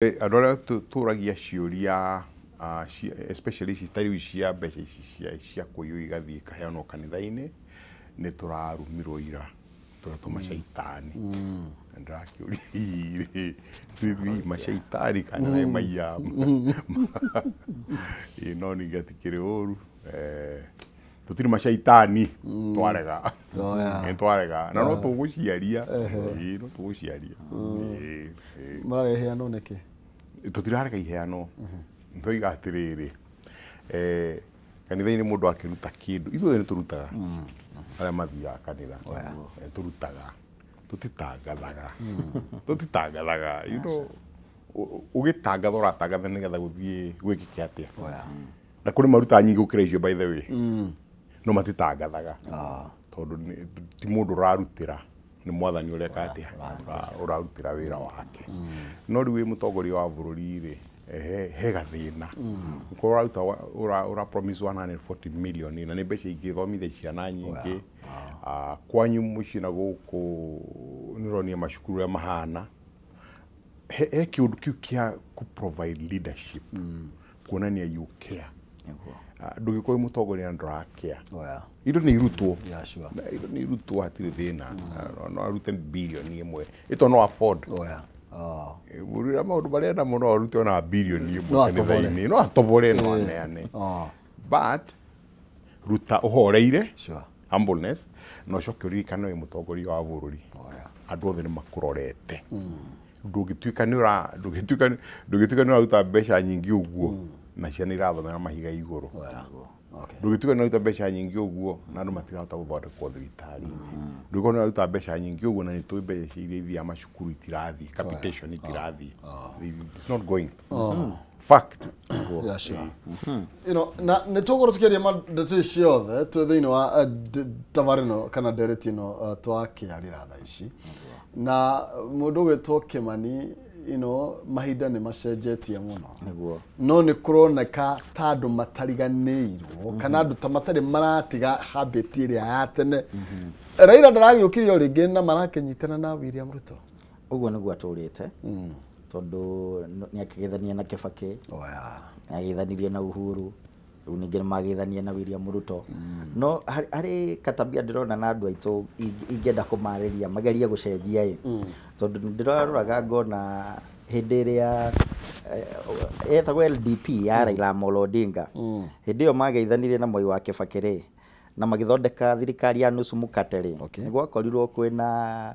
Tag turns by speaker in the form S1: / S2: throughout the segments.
S1: Andũ arĩa tũragia ciũria, especially ici ta rĩu cia mbeca ici cia kũiywo igathiĩ ikaheanwo kanitha-inĩ, nĩ tũrarumirwo ira tũretwo macaitani. Na ndĩrakĩũria, hihi rĩ, hihi macaitani kana nĩ maiya? Ĩĩ, no ningĩ hatikĩrĩ ũru, tũtirĩ macaitani, twarega. Nĩ twarega na no tũgũciaria. Ĩĩ, no tũgũciaria. Ĩĩ, ĩĩ.
S2: Marareheanwo nĩkĩ?
S1: Tũtirarega iheanwo. Nĩtwaiga atĩrĩrĩ, kanitha-inĩ mũndũ akĩruta kĩndũ, ithuothe nĩ tũrutaga, arĩa mathiaga kanitha tũrutaga, tũtitangathaga, tũtitangathaga. Ũgĩtangatha ũratangatha nĩgetha gũthiĩ gwĩkĩke atĩa? Na kũrĩ marutaga nyingĩ gũkĩra icio, by the way, no matitangathaga tondũ ti mũndũ ũrarutĩra, nĩ Mwathani ũreka atĩa, ũrarutĩra wĩra wake. No rĩu wĩ mũtongoria wa bũrũri rĩ, he gathĩna ũkorwo ũraruta ũra promise 140 million, na nĩ mbeca ingĩthomithia ciana nyingĩ. Kwanyu mũciĩ na gũkũ nĩ ũronia macukuru ũrĩa mahana. He kĩũndũ kĩu kĩa kũ provide leadership, kuonania you care. Ndũgĩkorwo wĩ mũtongoria na ndũrakĩa. Indo nĩ irutwo. Na indo nĩ irutwo, hatirĩ thĩna. No arute bilioni 1 ĩto no afford. Mũrĩa maũndũ marĩa namo, no arute ona bilioni 1
S2: No atobore.
S1: kanitha-inĩ, no atobore, no aneane. But ruta ũhoreire, humbleness, na ũcoke ũririkane wĩ mũtongoria wa bũrũri. Andũ othe nĩ makũrorete. Ndũngĩtuĩka nĩ ũraruta mbeca nyingĩ ũguo na ciana irathomera mahiga igũrũ. Ndũngĩtuĩka nĩ ũraruta mbeca nyingĩ ũguo na andũ matirahota gũthondekwo thibitarĩ-inĩ. Ndũngĩkorwo nĩ ũraruta mbeca nyingĩ ũguo na nĩ tũĩ mbeca iria ithiaga macukuru itirathiĩ, capitation itirathiĩ. It's not going, fact.
S2: Yeah, sure. Na nĩ tũgũkorwo tũkĩaria ndeto ici ciothe twĩ thĩinĩ wa tabarĩra ĩno kana ndereti ĩno twakĩarĩra thaa ici na mũndũ ũgwĩtwo Kĩmani. Mahinda nĩ macenjetie mũno. No nĩ kũroneka ta andũ matariganĩirwo kana andũ ta matarĩ maratiga habit ĩrĩa ya tene. Raila ndaragĩũkirio rĩngĩ na marakĩnyitana na William Ruto.
S3: Ũguo nĩguo atũrĩte, tondũ nĩ akĩgethania na Kibaki, nĩ agĩthanirie na Uhuru, rĩu ningĩ nĩ magĩthania na William Ruto. No harĩ katabia ndĩrona na andũ aitũ ingĩenda kũmarĩria magerie gũcenjia ĩ, tondũ nĩ ndĩraroraga ngona hĩndĩ ĩrĩa etagwo LDP ya Raila Amolo Odinga, hĩndĩ ĩyo mageithanirie na Mwai wa Kibaki rĩ, na magĩthondeka thirikari ya nusu mkate rĩ, nĩ gwakorirwo kwĩna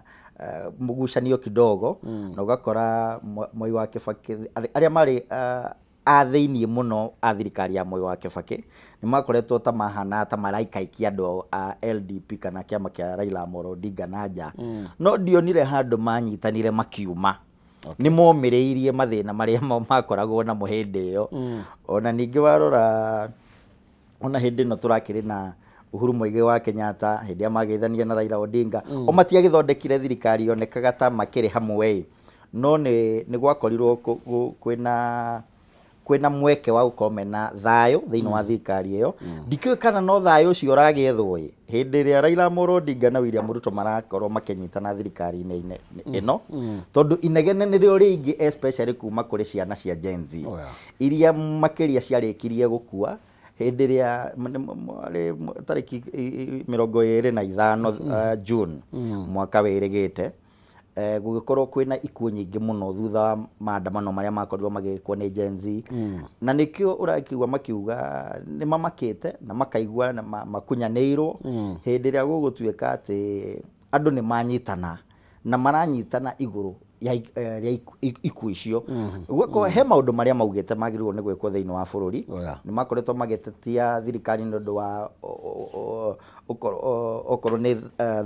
S3: mũgucanio kidogo, na ũgakora Mwai wa Kibaki, arĩa marĩ a thĩiniĩ mũno a thirikari ya Moi wa Kibaki nĩ makoretwo ta mahana ta maraikaikia andũ a LDP kana kĩama kĩa Raila Amolo Odinga na nja. No ndionire handũ manyitanire makiuma. Nĩ momĩrĩirie mathĩna marĩa makoragwo namo hĩndĩ ĩyo. Ona ningĩ warora, ona hĩndĩ ĩno tũrakĩrĩ na Uhuru Muigai wa Kenyatta, hĩndĩ ĩrĩa mageithania na Raila Odinga, o matiagĩthondekire thirikari yonekaga ta makĩrĩ hamwe ĩ, no nĩ gwakorirwo kwĩna mweke wa gũkorwo mena thayũ thĩinĩ wa thirikari ĩyo. Ndikĩũĩ kana no thayũ ũcio ũragĩethwo ĩ hĩndĩ ĩrĩa Raila Amolo Odinga na William Ruto marakorwo makĩnyitana thirikari-inĩ ĩno, tondũ inegene nĩrĩo rĩingĩ, especially kuma kũrĩ ciana cia Gen Z iria makĩria ciarĩkirie gũkua hĩndĩ ĩrĩa marĩ tarĩki 25 June mwaka wĩrĩgĩte. Gũgĩkorwo kwĩna ikuũ nyingĩ mũno thutha wa maandamano marĩa makorirwo magĩkwo nĩ Gen Z. Na nĩkĩo ũrakĩigua makiuga nĩ mamakĩte na makaigua na makunyanĩirwo hĩndĩ ĩrĩa gũgũtuĩka atĩ andũ nĩ manyitana na maranyitana igũrũ ya rĩa ikuũ icio. Gũgakorwo he maũndũ marĩa maugĩte magĩrĩirwo nĩ gwĩkwo thĩinĩ wa bũrũri. Nĩ makoretwo magĩtetia thirikari nĩ ũndũ wa okorwo nĩ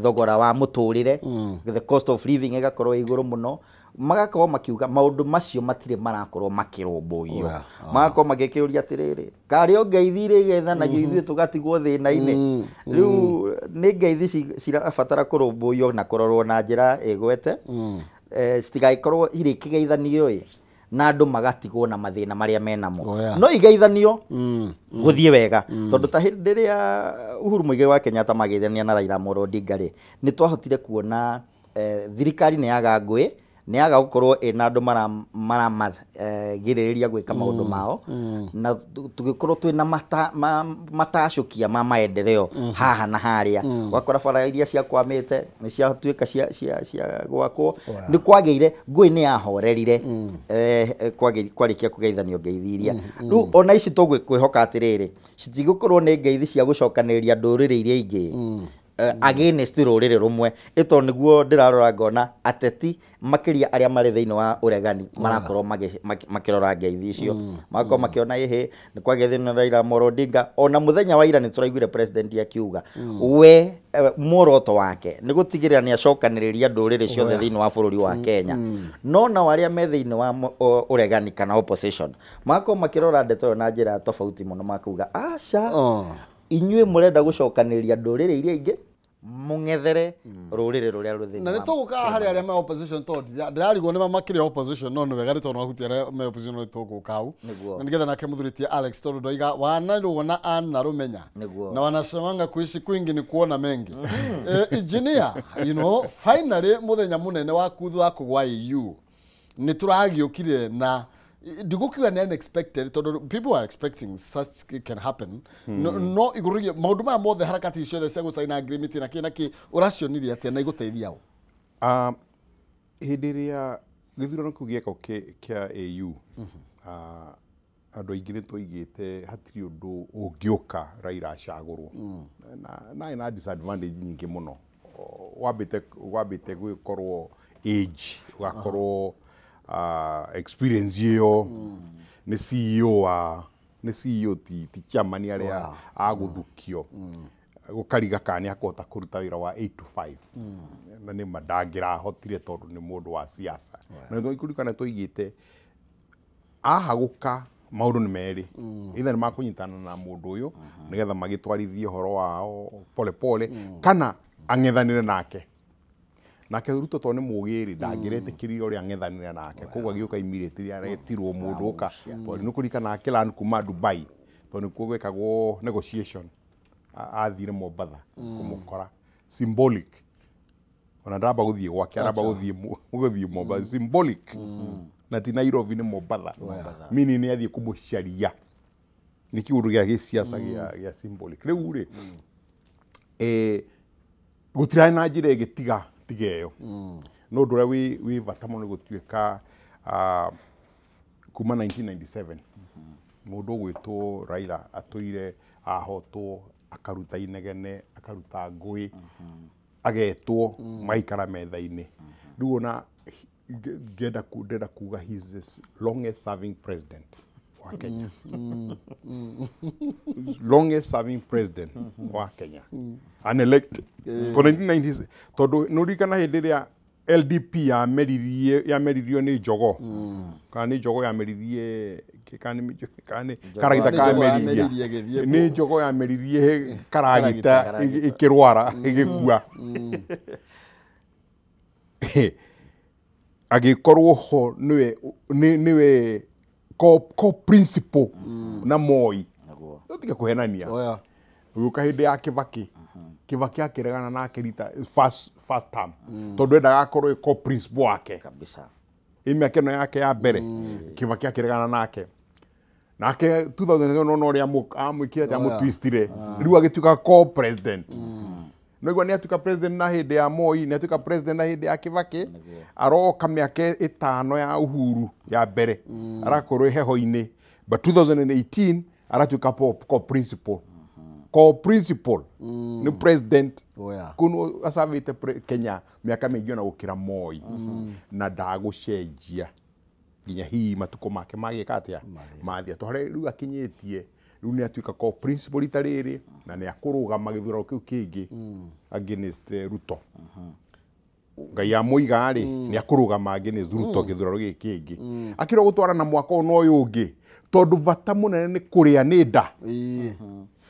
S3: thogora wa mũtũrĩre, the cost of living ĩgakorwo ĩ igũrũ mũno. Magakorwo makiuga maũndũ macio matirĩ marakorwo makĩrũmbũiyo. Magakorwo magĩkĩũria atĩrĩrĩ, karĩ o ngeithi iria igeithanagio ithuĩ tũgatigwo thĩna-inĩ? Rĩu nĩ ngeithi cirabatara kũrũmbũiyo na kũrorwo na njĩra ĩgwete, citigagĩkorwo irĩkĩgeithanio ĩ na andũ magatigwo na mathĩna marĩa menamo. No igeithanio gũthiĩ wega, tondũ ta hĩndĩ ĩrĩa Uhuru Muigai wa Kenyatta mageithania na Raila Amolo Odinga rĩ, nĩ twahotire kuona thirikari nĩ yaga ngũĩ. Nĩ yaga gũkorwo ĩna andũ maramagirĩrĩria gwĩka maũndũ mao, na tũgĩkorwo twĩna matacũkia ma maendeleo haha na harĩa. Ũgakora bara iria ciakwamĩte nĩ ciatuĩka cia gwakwo. Nĩ kwagĩire ngũĩ nĩ yahorerire kwarĩkia kũgeithanio ngeithi iria. Rĩu ona ici tũgwĩhoka atĩrĩrĩ, citigũkorwo nĩ ngeithi cia gũcokanĩrĩria ndũrĩrĩ iria ingĩ against rũrĩrĩ rũmwe, ĩto nĩguo ndĩrarora ngona ateti makĩria arĩa marĩ thĩinĩ wa ũregani marakorwo makĩrora ngeithi icio, magakorwo makĩona ĩhĩ nĩ kwagĩa na Raila Amolo Odinga. Ona mũthenya wa ira nĩ tũraiguire president akiuga we muoroto wake nĩ gũtigĩrĩra nĩ acokanĩrĩria ndũrĩrĩ ciothe thĩinĩ wa bũrũri wa Kenya. No nao arĩa me thĩinĩ wa ũregani kana opposition magakorwo makĩrora ndeto ĩyo na njĩra tofauti mũno, makauga aca, inyuĩ mũrenda gũcokanĩrĩria ndũrĩrĩ iria ingĩ mũng'ethere rũrĩrĩ rũrĩa rwĩ thĩinĩ.
S2: Na nĩ tũgũka harĩ arĩa me opposition, tondũ ndĩrarigwo nĩ makĩrĩ opposition, no nĩ wega nĩ tondũ wahutia arĩa me opposition nĩ tũgũka hau. Na nĩgetha nake mũthuri Alex, tondũ ndoiga wanarũona anarũmenya na wanasemanga kuishi kwingi ni kuona mengi. Engineer, you know, finally mũthenya mũnene wa kuthwa kũgwa EU nĩ tũragiũkire na ndigukiuga nĩ unexpected, tondũ people are expecting such can happen. No igũrũ maũndũ maya mothe, harakati ciothe cia gũcaina agreement na kĩ na kĩ, ũracionirie atĩa na igũteithia ũ?
S1: Hĩndĩ ĩrĩa gĩthurano kĩu gĩekwo kĩa AU, andũ aingĩ nĩ twaigĩte hatirĩ ũndũ ũngĩũka Raila acagũrwo, na na disadvantage nyingĩ mũno. Wambĩte gũkorwo age, ũgakorwo experience ĩyo, nĩ CEO wa nĩ CEO ti chairman arĩa agũthukio, gũkariga kana nĩ akũhota kũruta wĩra wa 8 to 5, na nĩ ma ndangĩrahotire tondũ nĩ mũndũ wa siasa. Na nĩ twaigĩte ahagũka maũndũ nĩ merĩ, either nĩ makũnyitana na mũndũ ũyũ nĩgetha magĩtwarithie ũhoro wao pole pole, kana ang'ethanĩre nake. Nake Ruto tondũ nĩ mũgĩrĩ ndangĩretĩkĩria ũrĩa ang'ethanĩre nake, koguo agĩũka immediately aretirwo mũndũ ũka, tondũ nĩ kũririkana akĩlan kuma Dubai, tondũ nĩkuo gwekagwo negotiation, athire Mombatha kũmũkora symbolic, ona ndamba gũthiĩ gwake, aramba gũthiĩ Mombatha symbolic, na ti Nairobi nĩ Mombatha, meaning nĩ athiĩ kũmũcaria, nĩ kĩũndũ gĩa gĩsiasa gĩa symbolic. Rĩu rĩ gũtirarĩ na njĩra ĩngĩ tiga ĩyo. No ũndũ ũrĩa wĩ bata mũno nĩ gũtuĩka kuma 1997 mũndũ ũgwĩtwo Raila atũire ahotwo, akaruta inegene, akaruta ngũĩ, agetwo magaikara metha-inĩ. Rĩu ona ndenda kuga he is the longest serving president wa Kenya. Longest serving president wa Kenya. Unelected. 1990s, tondũ nĩ ũririkana hĩndĩ ĩrĩa LDP yameririo nĩ Njogo, kana nĩ Njogo yameririe, kana nĩ Karagita kameririe, nĩ Njogo yameririe Karagita ĩkĩrwara ĩgĩkua, agĩkorwo ho nĩwe co-principal na Moi. Tũtige kũhenania. Ũgĩũka hĩndĩ ya Kibaki, Kibaki akĩregana nake rita first term, tondũ endaga akorwo co-principal wake
S3: kabisa.
S1: Ĩ mĩaka ĩno yake ya mbere Kibaki akĩregana nake, nake 2007 no ũrĩa amwĩkire atĩ amũtwistire, rĩu agĩtuĩka co-president. Noigua nĩ atuĩka president na hĩndĩ ya Moi, nĩ atuĩka president na hĩndĩ ya Kibaki, aroka mĩaka 5 ya Uhuru ya mbere arakorwo heho-inĩ, but 2018 aratuĩka co-principal. Co-principal nĩ president kũu acavĩte Kenya mĩaka mĩingĩ ona gũkĩra Moi, na ndagũcenjia nginya hihi matukũ make magĩka atĩa mathia, to harĩa rĩu akinyĩtie rĩu nĩ atuĩka co-principal rita rĩrĩ, na nĩ akũrũgama gĩthurano kĩu kĩngĩ against Ruto. Ngai amũiga rĩ, nĩ akũrũgama against Ruto gĩthurano gĩkĩ kĩngĩ, akĩrwo gũtwarana mwaka ũyũ na ũyũ ũngĩ, tondũ bata mũnene nĩ kũrĩa nĩ nda.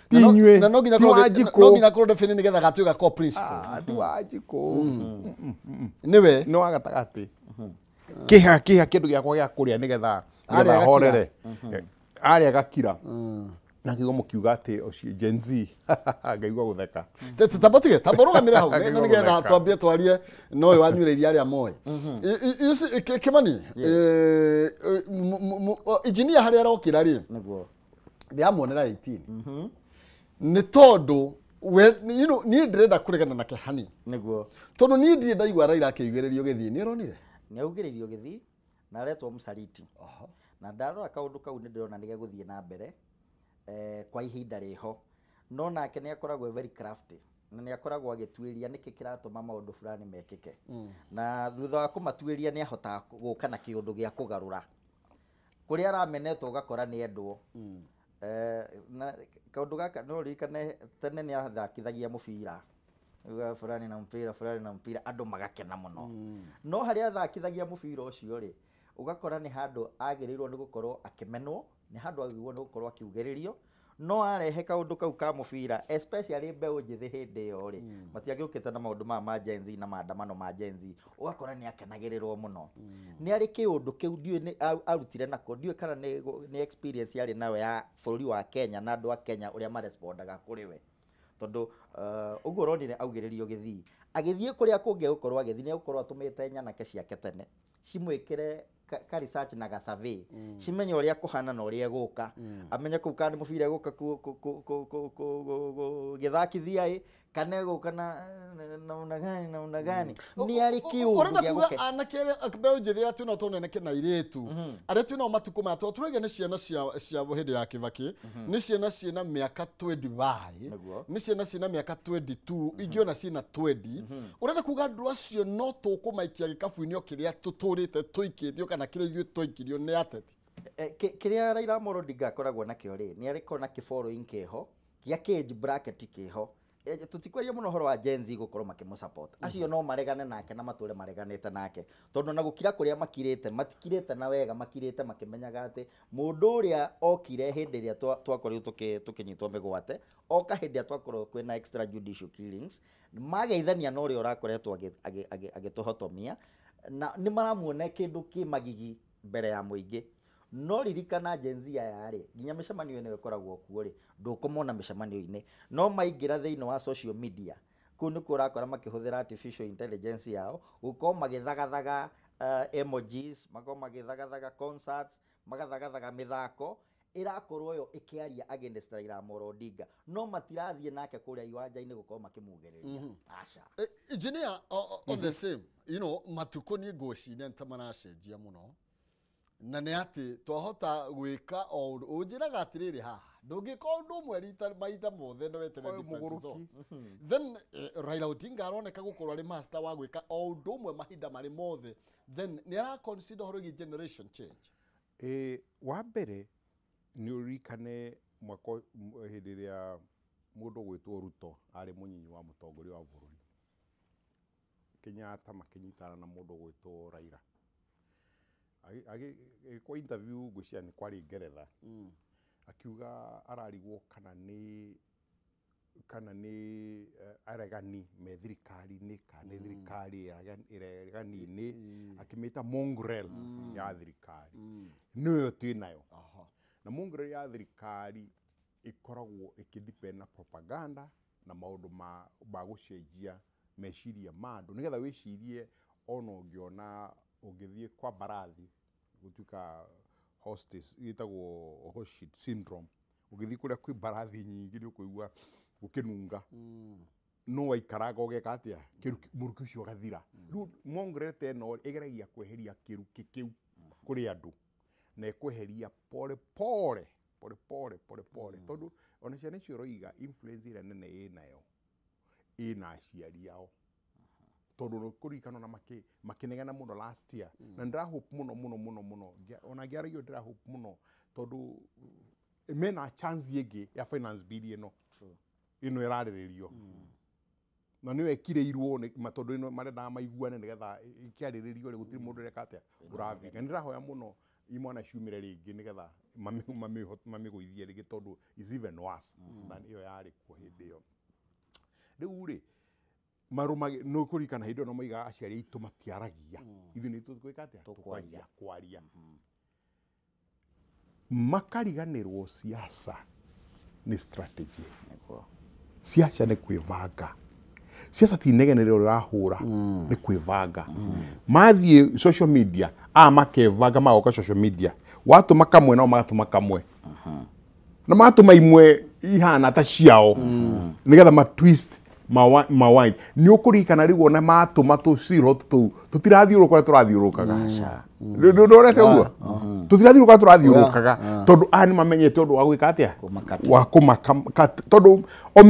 S1: Ti inyuĩ,
S2: na no nginya korwo define nĩgetha gatuĩka co-principal.
S1: Ti Wanjikũ
S2: nĩwe
S1: nĩ wa gatagatĩ, kĩha kĩndũ gĩakwa gĩa kũrĩa nĩgetha horere, arĩa gakira. Na ngĩigua mũkiuga atĩ ũcio Gen Z ngaigua gũtheka.
S2: Tambotige tamborugamire hau nĩgetha twambie twarie no ũyũ wanyuire iria rĩa Moi. Kimani, engineer harĩa arokĩra rĩ,
S3: nĩguo
S2: ndĩramuonera 18 nĩ tondũ niĩ ndĩrenda kũregana nake hani
S3: nĩguo
S2: tondũ niĩ ndirĩ ndaigua Raila akĩugĩrĩrio gĩthiĩ. Nĩ ũronire
S3: nĩ augĩrĩirio gĩthiĩ na aretwo mũcariti na ndarora kaũndũ kau nĩ ndĩrona nĩ gegũthiĩ na mbere kwa ihinda rĩho, no nake nĩ akoragwo very crafty na nĩ akoragwo agĩtuĩria nĩkĩ kĩratũma maũndũ fulani mekĩke na thutha wa kũmatuĩria nĩ ahotaga gũka na kĩũndũ gĩa kũgarũra kũrĩa aramenetwo ũgakora nĩ endwo. Na kaũndũ gaka no ririkane tene nĩ athakithagia mũbira uga fulani na mpira fulani na mpira andũ magakena mũno no harĩa athakithagia mũbira ũcio rĩ ũgakora nĩ handũ agĩrĩirwo nĩ gũkorwo akĩmenwo, nĩ handũ agĩrĩirwo nĩ gũkorwo akiugĩrĩrio, no arehe kaũndũ kau ka mũbira especially mbeũ njĩthĩ hĩndĩ ĩyo rĩ matiagĩũkĩte na maũndũ maya ma Gen Z na maandamano ma Gen Z, ũgakora nĩ akenagĩrĩrwo mũno. Nĩ arĩ kĩũndũ kĩu ndiũĩ nĩ arutire nako, ndiũĩ kana nĩ experience yarĩ nayo ya bũrũri wa Kenya na andũ a Kenya ũrĩa marespondaga kũrĩ we, tondũ ũguo ũronire augĩrĩrio gĩthii agĩthiĩ kũrĩa kũngĩ gũkorwo agĩthiĩ nĩ egũkorwo atũmĩte nyanake ciake tene cimwĩkĩre ka research na ga survey cimenye ũrĩa kũhana na ũrĩa egũka amenye kũu kana nĩ mũbira egũka gĩthakithia ĩ kana egũka na namna gani namna gani nĩ arĩ kĩũndũ gĩa
S2: gũke anake arĩa mbeũ njĩthĩ arĩa twĩnao tondũ nĩ na airĩtu arĩa twĩnao matukũ maya tondũ tũrauga nĩ ciana cia hĩndĩ ya Kibaki nĩ ciana ciĩna mĩaka 25 nĩ ciana ciĩna mĩaka 22 ingĩ ona ciĩna 20. Ũrenda kuga andũ acio no tũkũmaikia gĩkabu-inĩ o kĩrĩa tũtũrĩte tũikĩtio kana kĩrĩa ithuĩ tũikirio nĩ ateti?
S3: Kĩrĩa Raila Amolo Odinga akoragwo nakĩo rĩ nĩ arĩkorwo na kĩ-following kĩho gĩa age bracket kĩho. Tũtikwaria mũno ũhoro wa Gen Z gũkorwo makĩmũ-support acio no maregane nake na matũre mareganĩte nake tondũ na gũkira kũrĩa makirĩte matikirĩte na wega, makirĩte makĩmenyaga atĩ mũndũ ũrĩa okire hĩndĩ ĩrĩa twakorirwo tũkĩnyitwo mĩgwate oka hĩndĩ ĩrĩa twakorwo kwĩna extrajudicial killings mageithania na ũrĩa ũrakoretwo agĩtũhotomia na nĩ maramuona kĩndũ kĩ magigi mbere ya mũingĩ. No ririkana Gen Z aya rĩ nginya mĩcemanio ĩno ĩkoragwo kuo rĩ ndũkũmona mĩcemanio-inĩ no maingĩra thĩinĩ wa social media kũu nĩkuo ũrakora makĩhũthĩra artificial intelligence yao gũkorwo magĩthagathaga emojis, makorwo magĩthagathaga concerts, magathagathaga mĩthako ĩrakorwo yo ĩkĩaria against Raila Amolo Odinga no matirathiĩ nake kũrĩa iwanja-inĩ gũkorwo makĩmugĩrĩria. Aca
S2: engineer on the same you know matukũ niĩ ngwĩciria nĩ ta maracenjia mũno na nĩ atĩ twahota gwĩka o ũndũ ũnjĩraga atĩrĩrĩ haha ndũngĩka ũndũ ũmwe rita maita mothe no weterere different results. Then Raila Odinga aroneka gũkorwo arĩ master wa gwĩka o ũndũ ũmwe mahinda marĩ mothe, then nĩ ara consider ũhoro wĩgiĩ generation change.
S1: Wa mbere nĩ ũririkane mwaka hĩndĩ ĩrĩa mũndũ ũgwĩtwo Ruto arĩ mũnyinyi wa mũtongoria wa bũrũri Kenyatta makĩnyitana na mũndũ ũgwĩtwo Raila agĩkwo interview ngwĩciria nĩ kwarĩ Ngeretha akiuga ararigwo kana nĩ aregani me thirikari-inĩ kana nĩ thirikari ĩregani-inĩ akĩmĩta mongrel ya thirikari nĩyo twĩ nayo na mongrel ya thirikari ĩkoragwo ĩkĩdepend na propaganda na maũndũ ma gũcenjia meciria ma andũ nĩgetha wĩcirie ona ũngĩona ũngĩthiĩ kwa mbarathi gũtuĩka hostess ĩtagwo horseshit syndrome ũngĩthiĩ kũrĩa kwĩ mbarathi nyingĩ nĩ ũkũigua gũkĩnunga no waikaranga ũgeka atĩa mũrukĩ ũcio ũgathira. Rĩu mongrel ta ĩno ĩgeragia kweheria kĩrukĩ kĩu kũrĩ andũ na ĩkweheria pole pole pole pole pole pole tondũ ona ciana icio ũroiga influence ĩrĩa nene ĩnayo ĩna aciari ao tondũ kũririkana ona makĩnegena mũno last year na ndĩra hope mũno mũno mũno mũno ona ngĩaragia ndĩra hope mũno tondũ mena chance ĩngĩ ya finance bill ĩno ĩno ĩrarĩrĩrio na nĩyo ĩkirĩirwo tondũ ĩno marendaga maiguane nĩgetha ĩkĩarĩrĩrio rĩ gũtirĩ mũndũ ũreka atĩa ũravinga. Nĩndĩrahoya mũno imwana ciumĩre rĩngĩ nĩgetha mamĩgũithie rĩngĩ tondũ is even worse than ĩyo yarĩ kuo hĩndĩ ĩyo. Rĩu rĩ marũmagi no kũririkana hĩndĩ ĩyo no maigaga aciari aitũ matiaragia ithuĩ nĩ tũgwĩka atĩa tũkwaria kwaria makariganĩrwo siasa Nĩ strategy. Siasa nĩ kwĩbanga. Siasa ti inegene rĩrĩa ũrahũra, nĩ kwĩbanga. Mathiĩ social media, aya makebanga magoka social media. Watũma kamwe nao magatũma kamwe. Na magatũma imwe ihana ta ciao. Nĩgetha ma twist ma wine. Nĩ ũkũririkana rĩu ona matũma tũciro tũu tũtirathiũrũrũka ũrĩa tũrathiũrũrũkaga. Ndũrete ũguo? Tũtirathiũrũrũka ũrĩa tũrathiũrũrũkaga tondũ aya nĩ mamenyete ũndũ wa gwĩka atĩa? Wa kũmaka tondũ o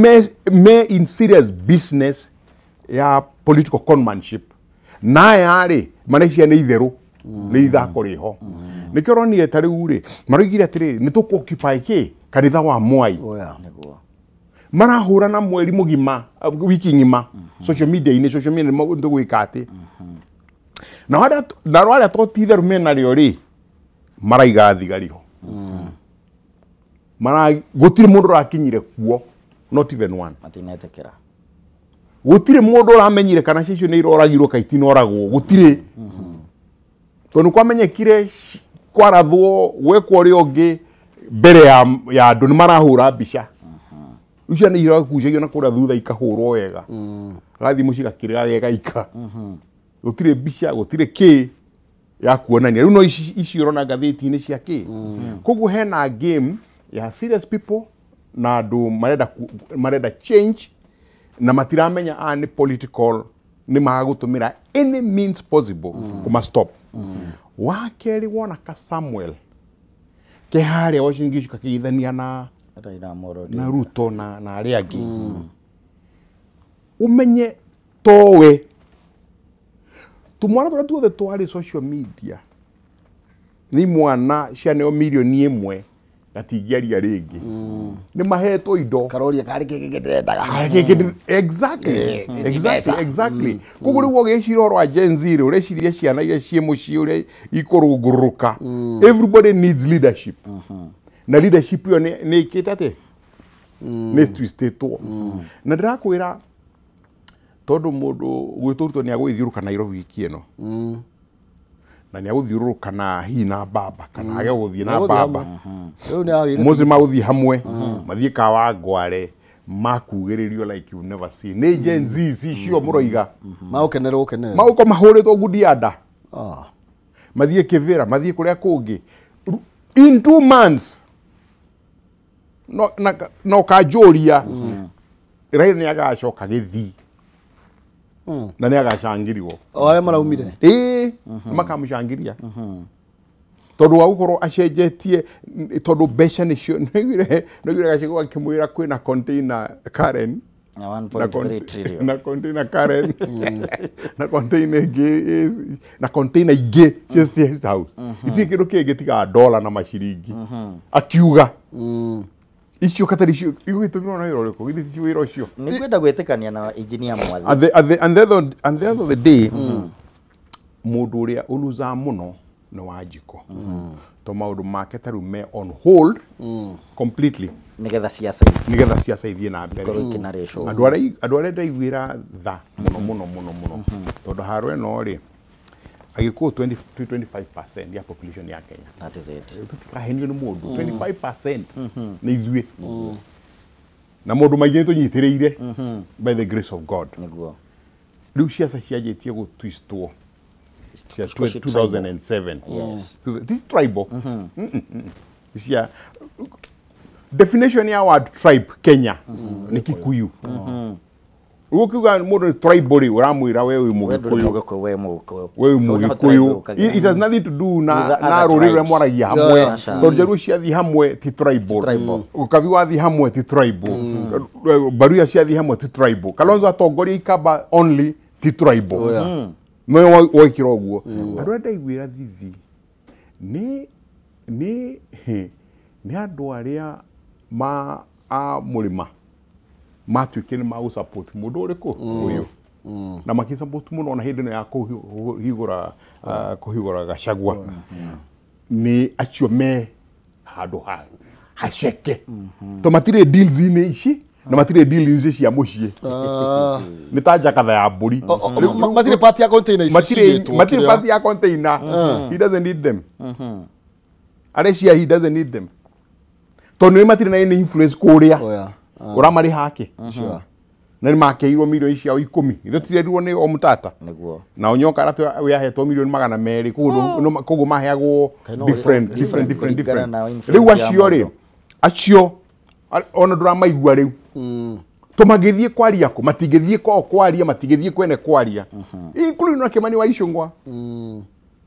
S1: me in serious business ya political conmanship. Na aya rĩ mareciria nĩ itherũ, nĩ ithako rĩho. Nĩkĩo ũronire ta rĩu rĩ maroigire atĩrĩrĩ nĩ tũkũ occupy kĩ kanitha wa Mwai. Marahũrana mweri mũgima, wiki ng'ima social media-inĩ, social media nĩ tũgwĩka atĩ. Na arĩa to ti itherũ menarĩo rĩ maraiga thigari ho. Gũtirĩ mũndũ ũrakinyire kuo, not even one.
S3: Matinetĩkĩra.
S1: Gũtirĩ mũndũ ũramenyire kana icio nĩ iroragirwo kana itinoragwo, gũtirĩ. Tondũ kwamenyekire kwarathwo gwekwo ũrĩa ũngĩ mbere ya andũ nĩ marahũra mbica. Icio nĩ iragucagio na kũrĩa thutha ikahũrwo wega. Gathiĩ mũciĩ gakĩrĩra gegaika. Gũtirĩ mbica, gũtirĩ kĩ ya kuonania. Rĩu no ici ũrona ngathĩti-inĩ cia kĩ. Koguo hena game ya serious people na andũ marenda change na matiramenya aya nĩ political, nĩ magũtũmĩra any means possible kũma stop. Wa kerĩ wona ka Samuel ke harĩa Uasin Gishu kakĩgeithania na Ruto na arĩa angĩ. Umenye towe tumwana tũrĩa tuothe twarĩ social media nĩ mwana cianeo milioni 1 gatingĩaria rĩngĩ. Nĩ mahetwo indo.
S2: Karoria karĩ kĩngĩ ndĩrendaga.
S1: Exactly. Exactly. Koguo rĩu ũgĩciria ũhoro wa Gen Z rĩ, ũreciria ciana iria ciĩ mũciĩ ũrĩa ikũrũngũrũka. Everybody needs leadership. Na leadership ĩyo nĩ ĩkĩte atĩ? Nĩ twistĩtwo. Na ndĩrakwĩra tondũ mũndũ gwĩtwo Ruto nĩ agũgĩthiũrũka Nairobi wiki ĩno. Na nĩ agũthiũrũrũka na hihi na baba kana age gũthiĩ na baba. Mose magũthiĩ hamwe mathiĩ Kawangware makugĩrĩrio like you've never seen. Nĩ Gen Z cicio mũroiga.
S2: Magũkenerwo gũkenerwo.
S1: Magũkorwo mahũrĩtwo ngundi nda. Mathiĩ Kĩvĩra, mathiĩ kũrĩa kũngĩ. In 2 months no kanjũria Raila nĩ agacoka gĩthii. Na nĩ agacangĩrio.
S2: O arĩa maraumire.
S1: Ĩĩ, makamũcangĩria. Tondũ wa gũkorwo acenjetie, tondũ mbeca nĩcio nĩoigire Gachagua akĩmwĩra kwĩna container Karen
S3: na 1.3 trillion.
S1: Na container Karen na container ĩngĩ na container ingĩ cia State House. Itirĩ kĩndũ kĩngĩ tiga dollar na maciringi. Akiuga. Icio katari icio igũgĩtũmĩrwo na wĩra ũrĩkũ? Githĩ ti wĩra ũcio?
S3: Nĩ ngwenda gwĩtĩkania na engineer Mwathi.
S1: At the end of the day, mũndũ ũrĩa ũluzaga mũno nĩ Wanjikũ. To maũndũ make ta rĩu me on hold completely.
S3: Nĩgetha siasa
S1: nĩgetha siasa ithiĩ na mbere.
S3: Ikorwo ikĩnarĩcwo.
S1: Andũ arĩa ndaiguĩra tha mũno mũno mũno mũno. Tondũ haro ĩno rĩ, Agĩkũyũ 25% ya population ya Kenya.
S3: That is it.
S1: Tũtikahenio nĩ mũndũ. 25% nĩ ithuĩ. Na maũndũ maingĩ nĩtũnyitĩrĩire by the grace of God.
S3: Nĩguo.
S1: Rĩu ciaca cianjĩtie gũtwistwo cia 2007.
S3: Yes.
S1: This tribal. Cia definition ya word tribe Kenya nĩ Kikuyu. Ũkiuga mũndũ nĩ tribal rĩ, ũramwĩra we wĩ Mũgĩkũyũ.
S3: We Mũgĩkũyũ.
S1: We Mũgĩkũyũ. It has nothing to do na rũrĩrĩ rũrĩa mwaragia hamwe. Tondũ Njaruo ciathiĩ hamwe ti tribal. Ũkabi wathiĩ hamwe ti tribal. Baruya ciathiĩ hamwe ti tribal. Kalonzo atongoria Ikamba only ti tribal. No woikĩra ũguo. Andũ arĩa ndaiguĩra thithi nĩ andũ arĩa ma a mũrĩma matuĩkire nĩ magũ-support mũndũ ũrĩkũ ũyũ. Na makĩ-support mũno ona hĩndĩ ĩno ya kũhigũra Gachagua. Nĩ acio me handũ haceke. To matirĩ deals-inĩ ici na matirĩ deals-inĩ cia mũciĩ. Nĩ ta njakatha ya mbũri.
S2: Matirĩ part ya container ici cigĩtwo.
S1: Matirĩ part ya container. He doesn't need them. Arecia he doesn't need them. Tondu matirĩ na any influence kũrĩa. Ũramarĩha kĩ?
S2: Sure.
S1: Na nĩmakeirwo milioni ciao 10. Ithuĩ tũtirerirwo nĩ o mũtata.
S3: Nĩguo.
S1: Na Onyoka arĩa we ahetwo milioni 200 koguo maheagwo different. Rĩu acio rĩ, acio ona ndũramaigua rĩu. Tũmangĩthiĩ kwaria kũ, matingĩthiĩ kwao kwaria, matingĩthiĩ kwene kwaria. Including na Kimani wa Ichung'wa.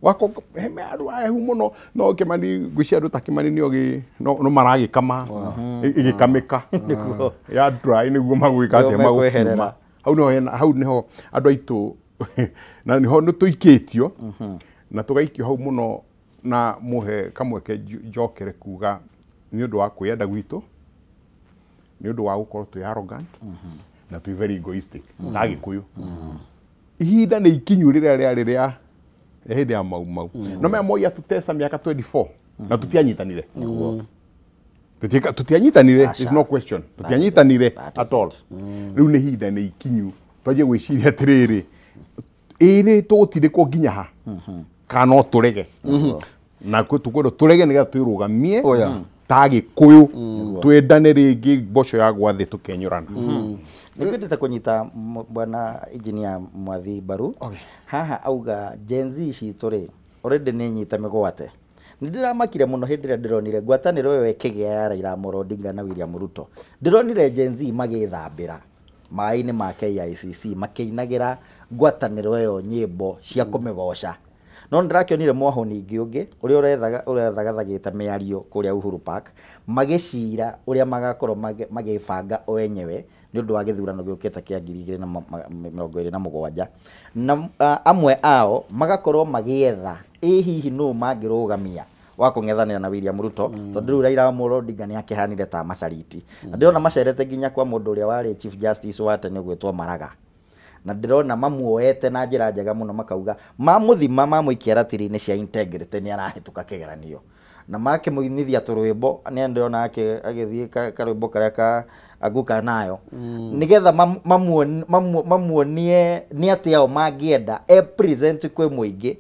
S1: Wako heme andũ ahehu mũno no Kimani ngwĩciria andũ ta Kimani nĩo no maragĩkama ĩgĩkamĩka ya dry nĩguo magwĩka atĩa magũkiuma hau nĩho hau nĩho andũ aitũ na nĩho nĩ tũikĩtio na tũgaikio hau mũno na mũhe kamweke njokere kuga nĩ ũndũ wa kwĩyenda gwitũ nĩ ũndũ wa gũkorwo twĩ arrogant na twĩ very egoistic ta Gĩkũyũ. Ihinda nĩ ikinyu rĩrĩa rĩarĩ rĩa hĩndĩ ya Mau Mau. No mea Moi atutesa miaka 24 na tutianyitanire. Tutianyitanire, there's no question. Tutianyitanire at all. Rĩu nĩ ihinda nĩ ikinyu twanjie gwĩciria atĩrĩrĩ ĩrĩ tũgũtindĩkwo nginya ha kana no tũrege. Na tũkwĩrwo tũrege nĩgetha twĩrũgamie ta Gĩkũyũ twendane rĩngĩ mboco ya gwa thĩ tũkenyũrana.
S3: Nĩngwendete kũnyita bwana engineer Mwathi mbaru. Haha auga Gen Z citũ rĩ already nĩ nyite mĩgwate. Nĩ ndĩramakire mũno hĩndĩ ĩrĩa ndĩronire ngwatanĩro ĩyo ĩkĩgĩa ya Raila Amolo Odinga na William Ruto. Ndĩronire Gen Z magĩthambĩra maĩ-inĩ ma KICC makĩinagĩra ngwatanĩro ĩyo nyĩmbo cia kũmĩgoca. No ndĩrakĩonire mwahũni ũngĩ ũrĩa ũrethagathagĩte mĩario kũrĩa Uhuru Park magĩcira ũrĩa magakorwo magĩbanga o enyewe nĩ ũndũ wa gĩthurano gĩũkĩte kĩa 2027 na amwe ao magakorwo magĩetha ĩ hihi nũ mangĩrũgamia wa kũng'ethanĩra na William Ruto tondũ rĩu Raila Amolo Odinga nĩ akĩhanire ta macariti. Na ndĩrona macerete nginya kwa mũndũ ũrĩa warĩ Chief Justice wa tene ũgwĩtwo Maraga. Na ndĩrona mamuoete na njĩra njega mũno makauga mamũthima mamũikia ratiri-inĩ cia integrity nĩ arahĩtũka kĩgeranio. Na makĩmũinithia tũrwĩmbo nĩ ndĩrona agĩthiĩ karwĩmbo karĩa ka anguka nayo nĩgetha mamuonie nĩ atĩa o mangĩenda e present kwĩ mũingĩ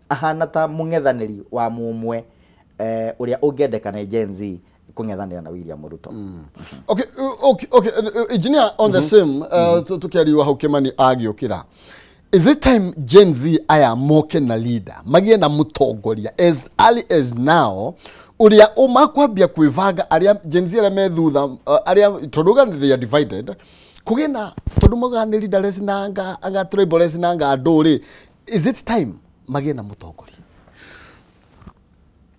S3: ahana ta mũng'ethanĩri wa mũmwe ũrĩa ũngĩendeka nĩ Gen Z kũng'ethanĩra na William Ruto.
S2: Okay, engineer on the same tukiariwa hau Kimani agĩũkĩra. Is it time Gen Z aya moke na leader magie na mũtongoria as early as now uria ũmakwambia kwĩbanga arĩa Gen Z arĩa me thutha arĩa tondũ they are divided kũgĩe na tondũ maugaga nĩ leaderless na anga tribalist na anga andũ rĩ, is it time magie na mũtongoria?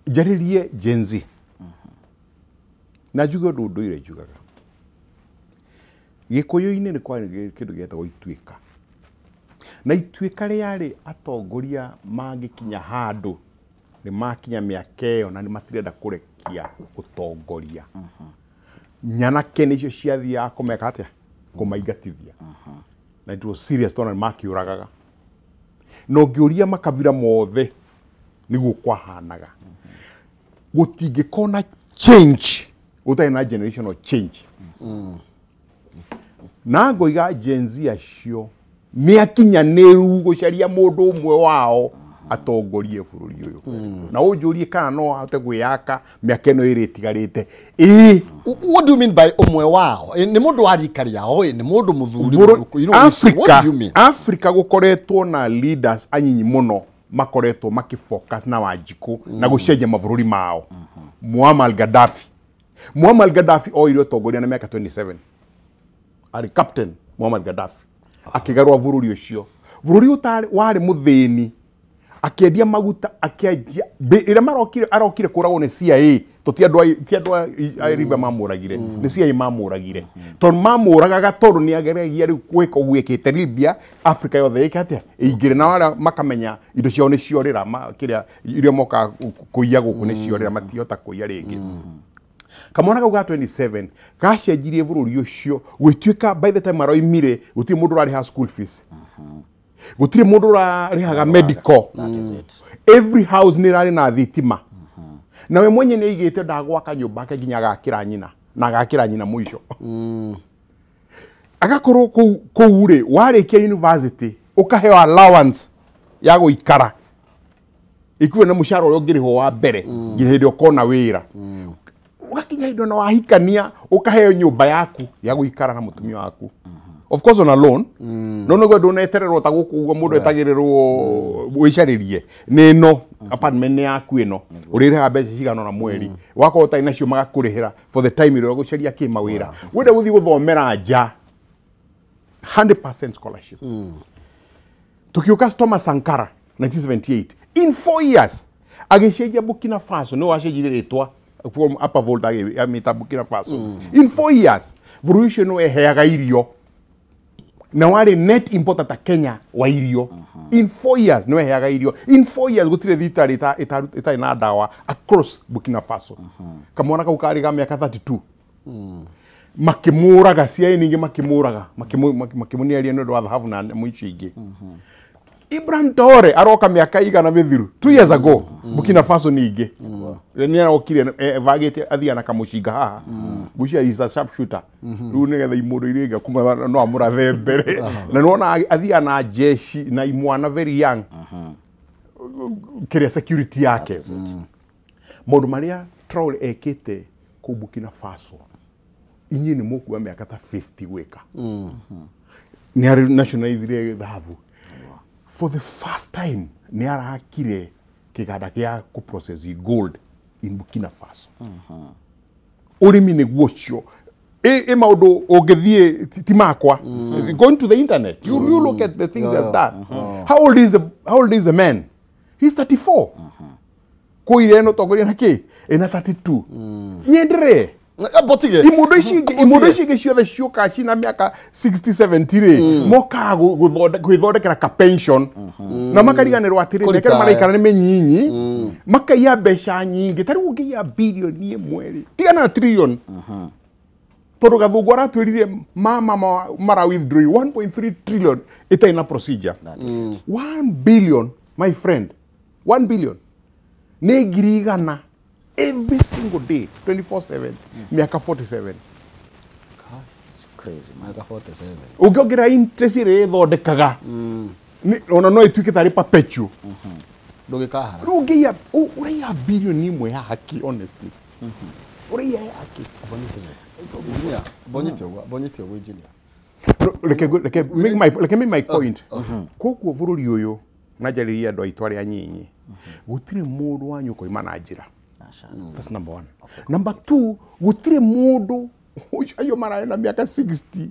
S1: Njarĩrie Gen Z na njuge ũndũ ndũire njugaga Gĩkũyũ-inĩ nĩ kwarĩ kĩndũ gĩetagwo ituĩka na ituĩka rĩarĩ atongoria mangĩkinya handũ nĩ makinya mĩaka ĩyo na nĩ matirenda kũrekia ũtongoria. Nyanake nĩcio ciathiaga kũmeka atĩa kũmaingatithia. Na it was serious tondũ nĩ makĩũragaga. Na ũngĩũria makabira mothe nĩguo kwahanaga. Gũtingĩkorwo na change gũtarĩ na generational change. Na ngoiga Gen Z acio nĩ akinyanĩru gũcaria mũndũ ũmwe wao atongorie bũrũri ũyũ. Na ũnjũrie kana no ahote gwĩyaka mĩaka ĩno ĩrĩ ĩtigarĩte. Ĩĩ.
S2: What do you mean by ũmwe wao? Nĩ mũndũ wa rika rĩao, nĩ mũndũ mũthuri?
S1: Africa gũkoretwo na leaders anyinyi mũno makoretwo makĩfocus na Wanjikũ na gũcenjia mabũrũri mao. Muammar Gaddafi. Muammar Gaddafi oire ũtongoria na mĩaka 27. Arĩ captain Muammar Gaddafi. Akĩgarũra bũrũri ũcio. Bũrũri ũtarĩ warĩ mũthĩni akĩendia maguta akĩanjia ĩrĩa marokire arokire kũragwo nĩ CIA ti andũ a Libya mamũragire nĩ CIA mamũragire tondũ mamũragaga tondũ nĩ ageragia rĩu gwĩka ũguo ĩkĩte Libya Africa yothe ĩke atĩa ĩingĩre na arĩa makamenya indo ciao nĩ ciorĩra kĩrĩa iria mokaga kũiya gũkũ nĩ ciorĩra matihota kũiya rĩngĩ. Kamwana kau ga 27 gacenjirie bũrũri ũcio gwĩtuĩka by the time aroimire gũtirĩ mũndũ ũrarĩha school fees. Gũtirĩ mũndũ ũrarĩhaga medical. Every house nĩ ĩrarĩ na thitima. Na we mwenye nĩ aigĩte ndagwaka nyũmba ake nginya agakĩra nyina na agakĩra nyina mũico. Agakorwo kũu rĩ warĩkia university ũkaheo allowance ya gũikara ikuwe na mũcara ũrĩa ũngĩrĩhwo wa mbere nginya hĩndĩ ũkona wĩra. Gwakinya indo na wahikania ukaheo nyumba yaku ya guikara na mutumia waku. Of course on a loan. No no ndunetererwo ta guku uguo mundu etagirirwo wicaririe ni no apartment ni yaku ino uriraga mbeca cigana na mweri wakorwo utarĩ nacio magakurihira for the time ĩrĩa ũgũcaria kĩ mawĩra wenda gũthiĩ gũthomera nja 100% scholarship. Tukiuka Thomas Sankara 1978 in 4 years agĩcenjia Burkina Faso no wacenjirie rĩtwa from Upper Volta amĩta Burkina Faso. In 4 years bũrũri ũcio nĩ weheaga irio na warĩ net importer ta Kenya wa irio. In 4 years nĩ weheaga irio. In 4 years gũtirĩ thibitarĩ ĩtarĩ na ndawa across Burkina Faso. Kamwana kau karĩ ga mĩaka 32 makĩmũraga CIA ningĩ makĩmũraga makĩmũniaria nĩ ũndũ wa thahabu na mũico ingĩ. Ibrahim Traore aroka mĩaka igana mĩthiru 2 years ago Burkina Faso ningĩ nĩ arokire evagĩte athiaga na kamũcinga haha ngwĩciria is a sharpshooter rĩu nĩgetha imũndũ iria ingĩ kuma no amũrathe mbere na nĩwona athiaga na jeshi na imwana very young kĩrĩa security yake. Maũndũ marĩa Traore ekĩte kũu Burkina Faso inyuĩ nĩ mũkua mĩaka ta 50 gwĩka. Nĩ arĩ nationalize thahabu. For the first time nĩ arakire kĩganda gĩa kũ-process gold in Burkina Faso. Ũrĩmi nĩguo ũcio ĩ maũndũ ũngĩthiĩ ti makwa. Go into the internet you look at the things that's done. How old is the man? He's 34. Kũire ĩno tongoria na kĩ ĩna 32. Nyendere imundu ici ingĩ ciothe ciũkaga cina mĩaka 60 70 rĩ mokaga gwĩthondekera ka pension na makariganĩrwo atĩrĩ mĩaka ĩrĩa maraikara nĩ mĩnyinyi makaiya mbeca nyingĩ ta rĩu ũngĩiya bilioni ĩmwe rĩ tigana na trillion tondũ Gathũngũ aratwĩrire mama mara withdraw 1.3 trillion ĩtarĩ na procedure. 1 billion my friend, 1 billion nĩ ngiri igana every single day 24/7 miaka 47.
S3: It's crazy man.
S2: Miaka 47
S1: ũngĩongerera interest ĩrĩa ĩthondekaga ona no ĩtuĩke tarĩ perpetual
S2: ndũgĩkahara.
S1: Rĩu ũngĩiya ũraiya bilioni ĩmwe ya haki honestly ũraiya ya haki.
S2: Bonyite ũguo engineer.
S1: Reke make my point. Koguo bũrũri ũyũ na njarĩrie andũ aitũ arĩa anyinyi gũtirĩ mũndũ wanyu ũkoima na njĩra. That's number one. Okay. Number two, gũtirĩ mũndũ acio mararĩ na mĩaka 60,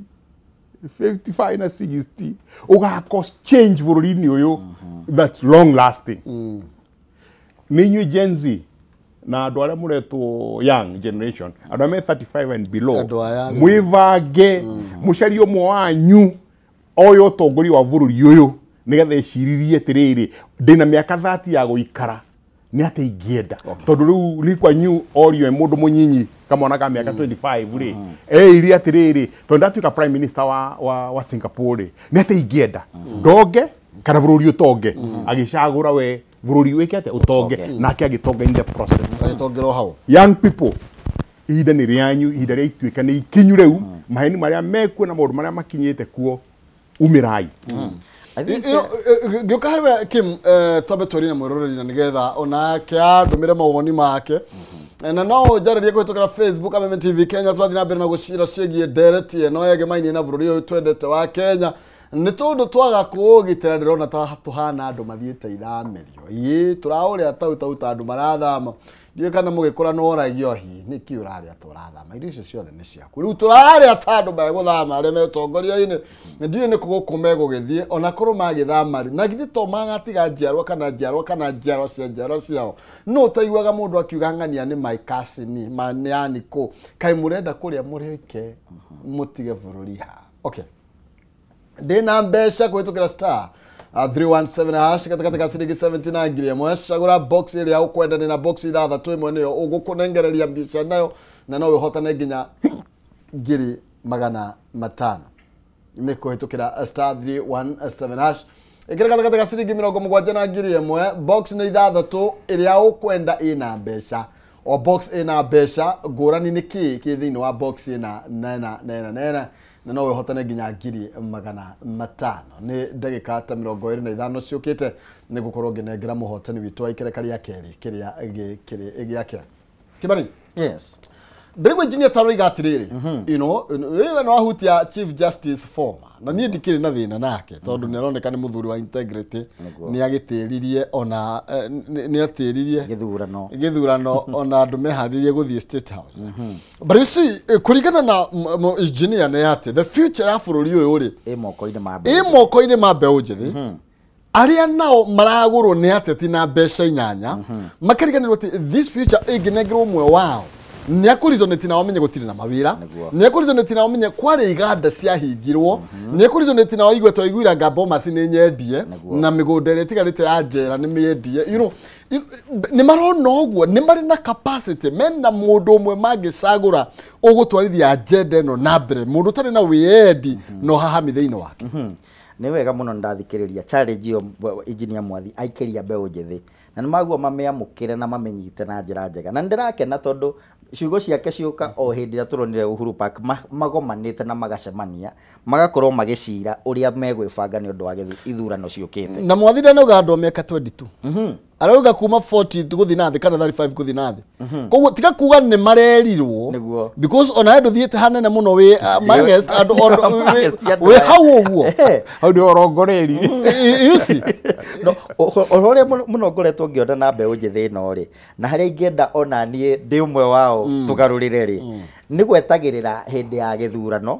S1: 55 na 60 ũga cause change bũrũri-inĩ ũyũ that's long lasting. Nĩ inyuĩ Gen Z na andũ arĩa mũretwo young generation, andũ arĩa me 35 and below, mwĩbange mũcarie ũmwe wanyu oye ũtongoria wa bũrũri ũyũ nĩgetha eciririe atĩrĩrĩ ndĩna mĩaka 30 ya gũikara nĩ atĩ ingĩenda tondũ rĩu Lee Kuan Yew orio e mũndũ mũnyinyi kamwana ka mĩaka 25 rĩ eirie atĩrĩrĩ tondũ ndatuĩka prime minister wa Singapore rĩ nĩ atĩ ingĩenda ndonge kana bũrũri ũtonge agĩcagũra we bũrũri wĩke atĩa ũtonge nake agĩtonga in the process.
S2: Agĩtongerwo hau.
S1: Young people ihinda nĩ rĩanyu, ihinda rĩa ituĩka nĩ ikinyu rĩu maheni marĩa mekuo na maũndũ marĩa makinyĩte kuo umĩrai.
S2: Ngĩũka harĩ we Kim twambe twarie na mwĩroreri na nĩgetha onake andũmĩre mawoni make na no njarĩrie kũhĩtũkĩra Facebook Ameme TV Kenya. Tũrathiĩ na mbere na gũcira ciĩgiĩ ndereti ĩno yegemainie na bũrũri ũyũ twendete wa Kenya nĩ tondũ twaga kũũgitĩra ndĩrona ta tũhana andũ mathiĩte ithamĩrio. Ĩĩ tũraũrĩa tau tau ta andũ marathama ndiũĩ kana mũgĩkũra no ũragio hihi nĩkĩ ũrarĩa ta ũrathama irio icio ciothe nĩ ciaku. Rĩu tũrarĩa ta andũ megũthama arĩa me ũtongoria-inĩ ndiũĩ nĩ kũ gũkũ megũgĩthiĩ ona korwo magĩthama rĩ na githĩ to magatiga njiarwa kana njiarwa kana njiarwa cia njiarwa ciao. No ũtaiguaga mũndũ akiuga ng'ania nĩ my cousin ma nĩ yani kũ kaĩ mũrenda kũrĩa mũrĩke mũtige bũrũri ha. Okay, ndĩna mbeca kũhĩtũkĩra star 317 hash gatagatĩ ka ciringi 70 na ngiri ĩmwe cagũra box ĩrĩa ũkwenda nĩ na box ithathatũ ĩmwe nĩyo ũgũkũnengereria mbeca nayo na no wĩhotane nginya 500,000 nĩ kũhĩtũkĩra star 317 hash ĩkĩra gatagatĩ ka ciringi 70 na ngiri ĩmwe box nĩ ithathatũ ĩrĩa ũkwenda ĩna mbeca o box ĩna mbeca ngũrani nĩ kĩ kĩ thĩinĩ wa box ĩna nena nena nena na no wĩhotane nginya 500,000 nĩ ndagĩka ta 25 ciũkĩte nĩ gũkorwo ngĩnengera mũhotani witũ wa ikereka rĩa kerĩ kĩrĩa gĩkĩrĩ gĩake. Kĩmani.
S3: Yes.
S2: Ndĩrĩgwo engineer taroiga atĩrĩrĩ, you know, wewe no ahutia Chief Justice former na niĩ ndikĩrĩ na thĩna nake tondũ nĩ aroneka nĩ mũthuri wa integrity, nĩ agĩtĩririe ona nĩ atĩririe gĩthurano ona andũ meharĩrie gũthiĩ State House. But you see, kũringana na engineer nĩ atĩ the future ya bũrũri ũyũ rĩ
S3: ĩ
S2: moko-inĩ ma mbeũ njĩthĩ arĩa nao maragũrwo nĩ ateti na mbeca inyanya, makariganĩrwo atĩ this future ĩngĩnengerwo ũmwe wao nĩ akũrizoneti nao amenye gũtirĩ na mawĩra, nĩ akũrizoneti nao amenye kwarĩ iganda ciahingirwo, nĩ akũrizoneti nao aigue tũraiguira anga Bomas nĩ nyendie na mĩgũnda ĩrĩa ĩtigarĩte ya njera nĩ mĩendie, you know, nĩ marona ũguo, nĩ marĩ na capacity, mena mũndũ ũmwe mangĩcagũra ũgũtwarithia agenda ĩno na mbere, mũndũ ũtarĩ na wĩyendi no hahami thĩinĩ wake.
S3: Nĩ wega mũno ndathikĩrĩria challenge ĩyo engineer Mwathi aikĩria mbeũ njĩthĩ na nĩ maguo mamĩamũkĩre na mamenyite na njĩra njega, na nĩndĩrakena tondũ ciugo ciake ciũka o hĩndĩ ĩrĩa tũronire Uhuru Park magomanĩte na magacemania magakorwo magĩcira ũrĩa megwĩbanga nĩ ũndũ wa ithurano ciũkĩte.
S2: Na Mwathi ndanauga andũ a mĩaka 22, arauga kuma 40 gũthiĩ na thĩ kana 35 gũthiĩ na thĩ, koguo tiga kuga nĩ marerirwo because ona we ndũthiĩte hanene mũno wĩ amongst andũ wĩ hau ũguo
S1: hau nĩ ũrongoreirie.
S2: You see,
S3: no ũhoro ũrĩa mũno ngoretwo ngĩona na mbeũ njĩthĩ ĩno rĩ, na harĩa ingĩenda ona niĩ ndĩ ũmwe wao tũgarũrĩre rĩ, nĩ gwetagĩrĩra hĩndĩ ya gĩthurano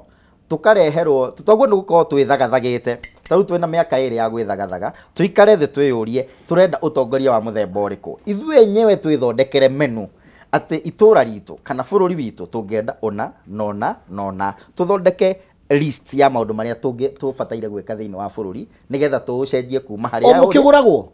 S3: tukareherwo toguo nĩ gũkorwo twĩthagathagĩte ta rĩu twĩna mĩaka ĩrĩ ya gwĩthagathaga, tũikare thĩ twĩyũrie tũrenda ũtongoria wa mũthemba ũrĩkũ, ithuĩ enyewe twĩthondekere menu atĩ itũra ritũ kana bũrũri witũ tũngĩenda ũna nona nona, tũthondeke list ya maũndũ marĩa tũbataire gwĩka thĩinĩ wa bũrũri nĩgetha tũũcenjie kuma harĩa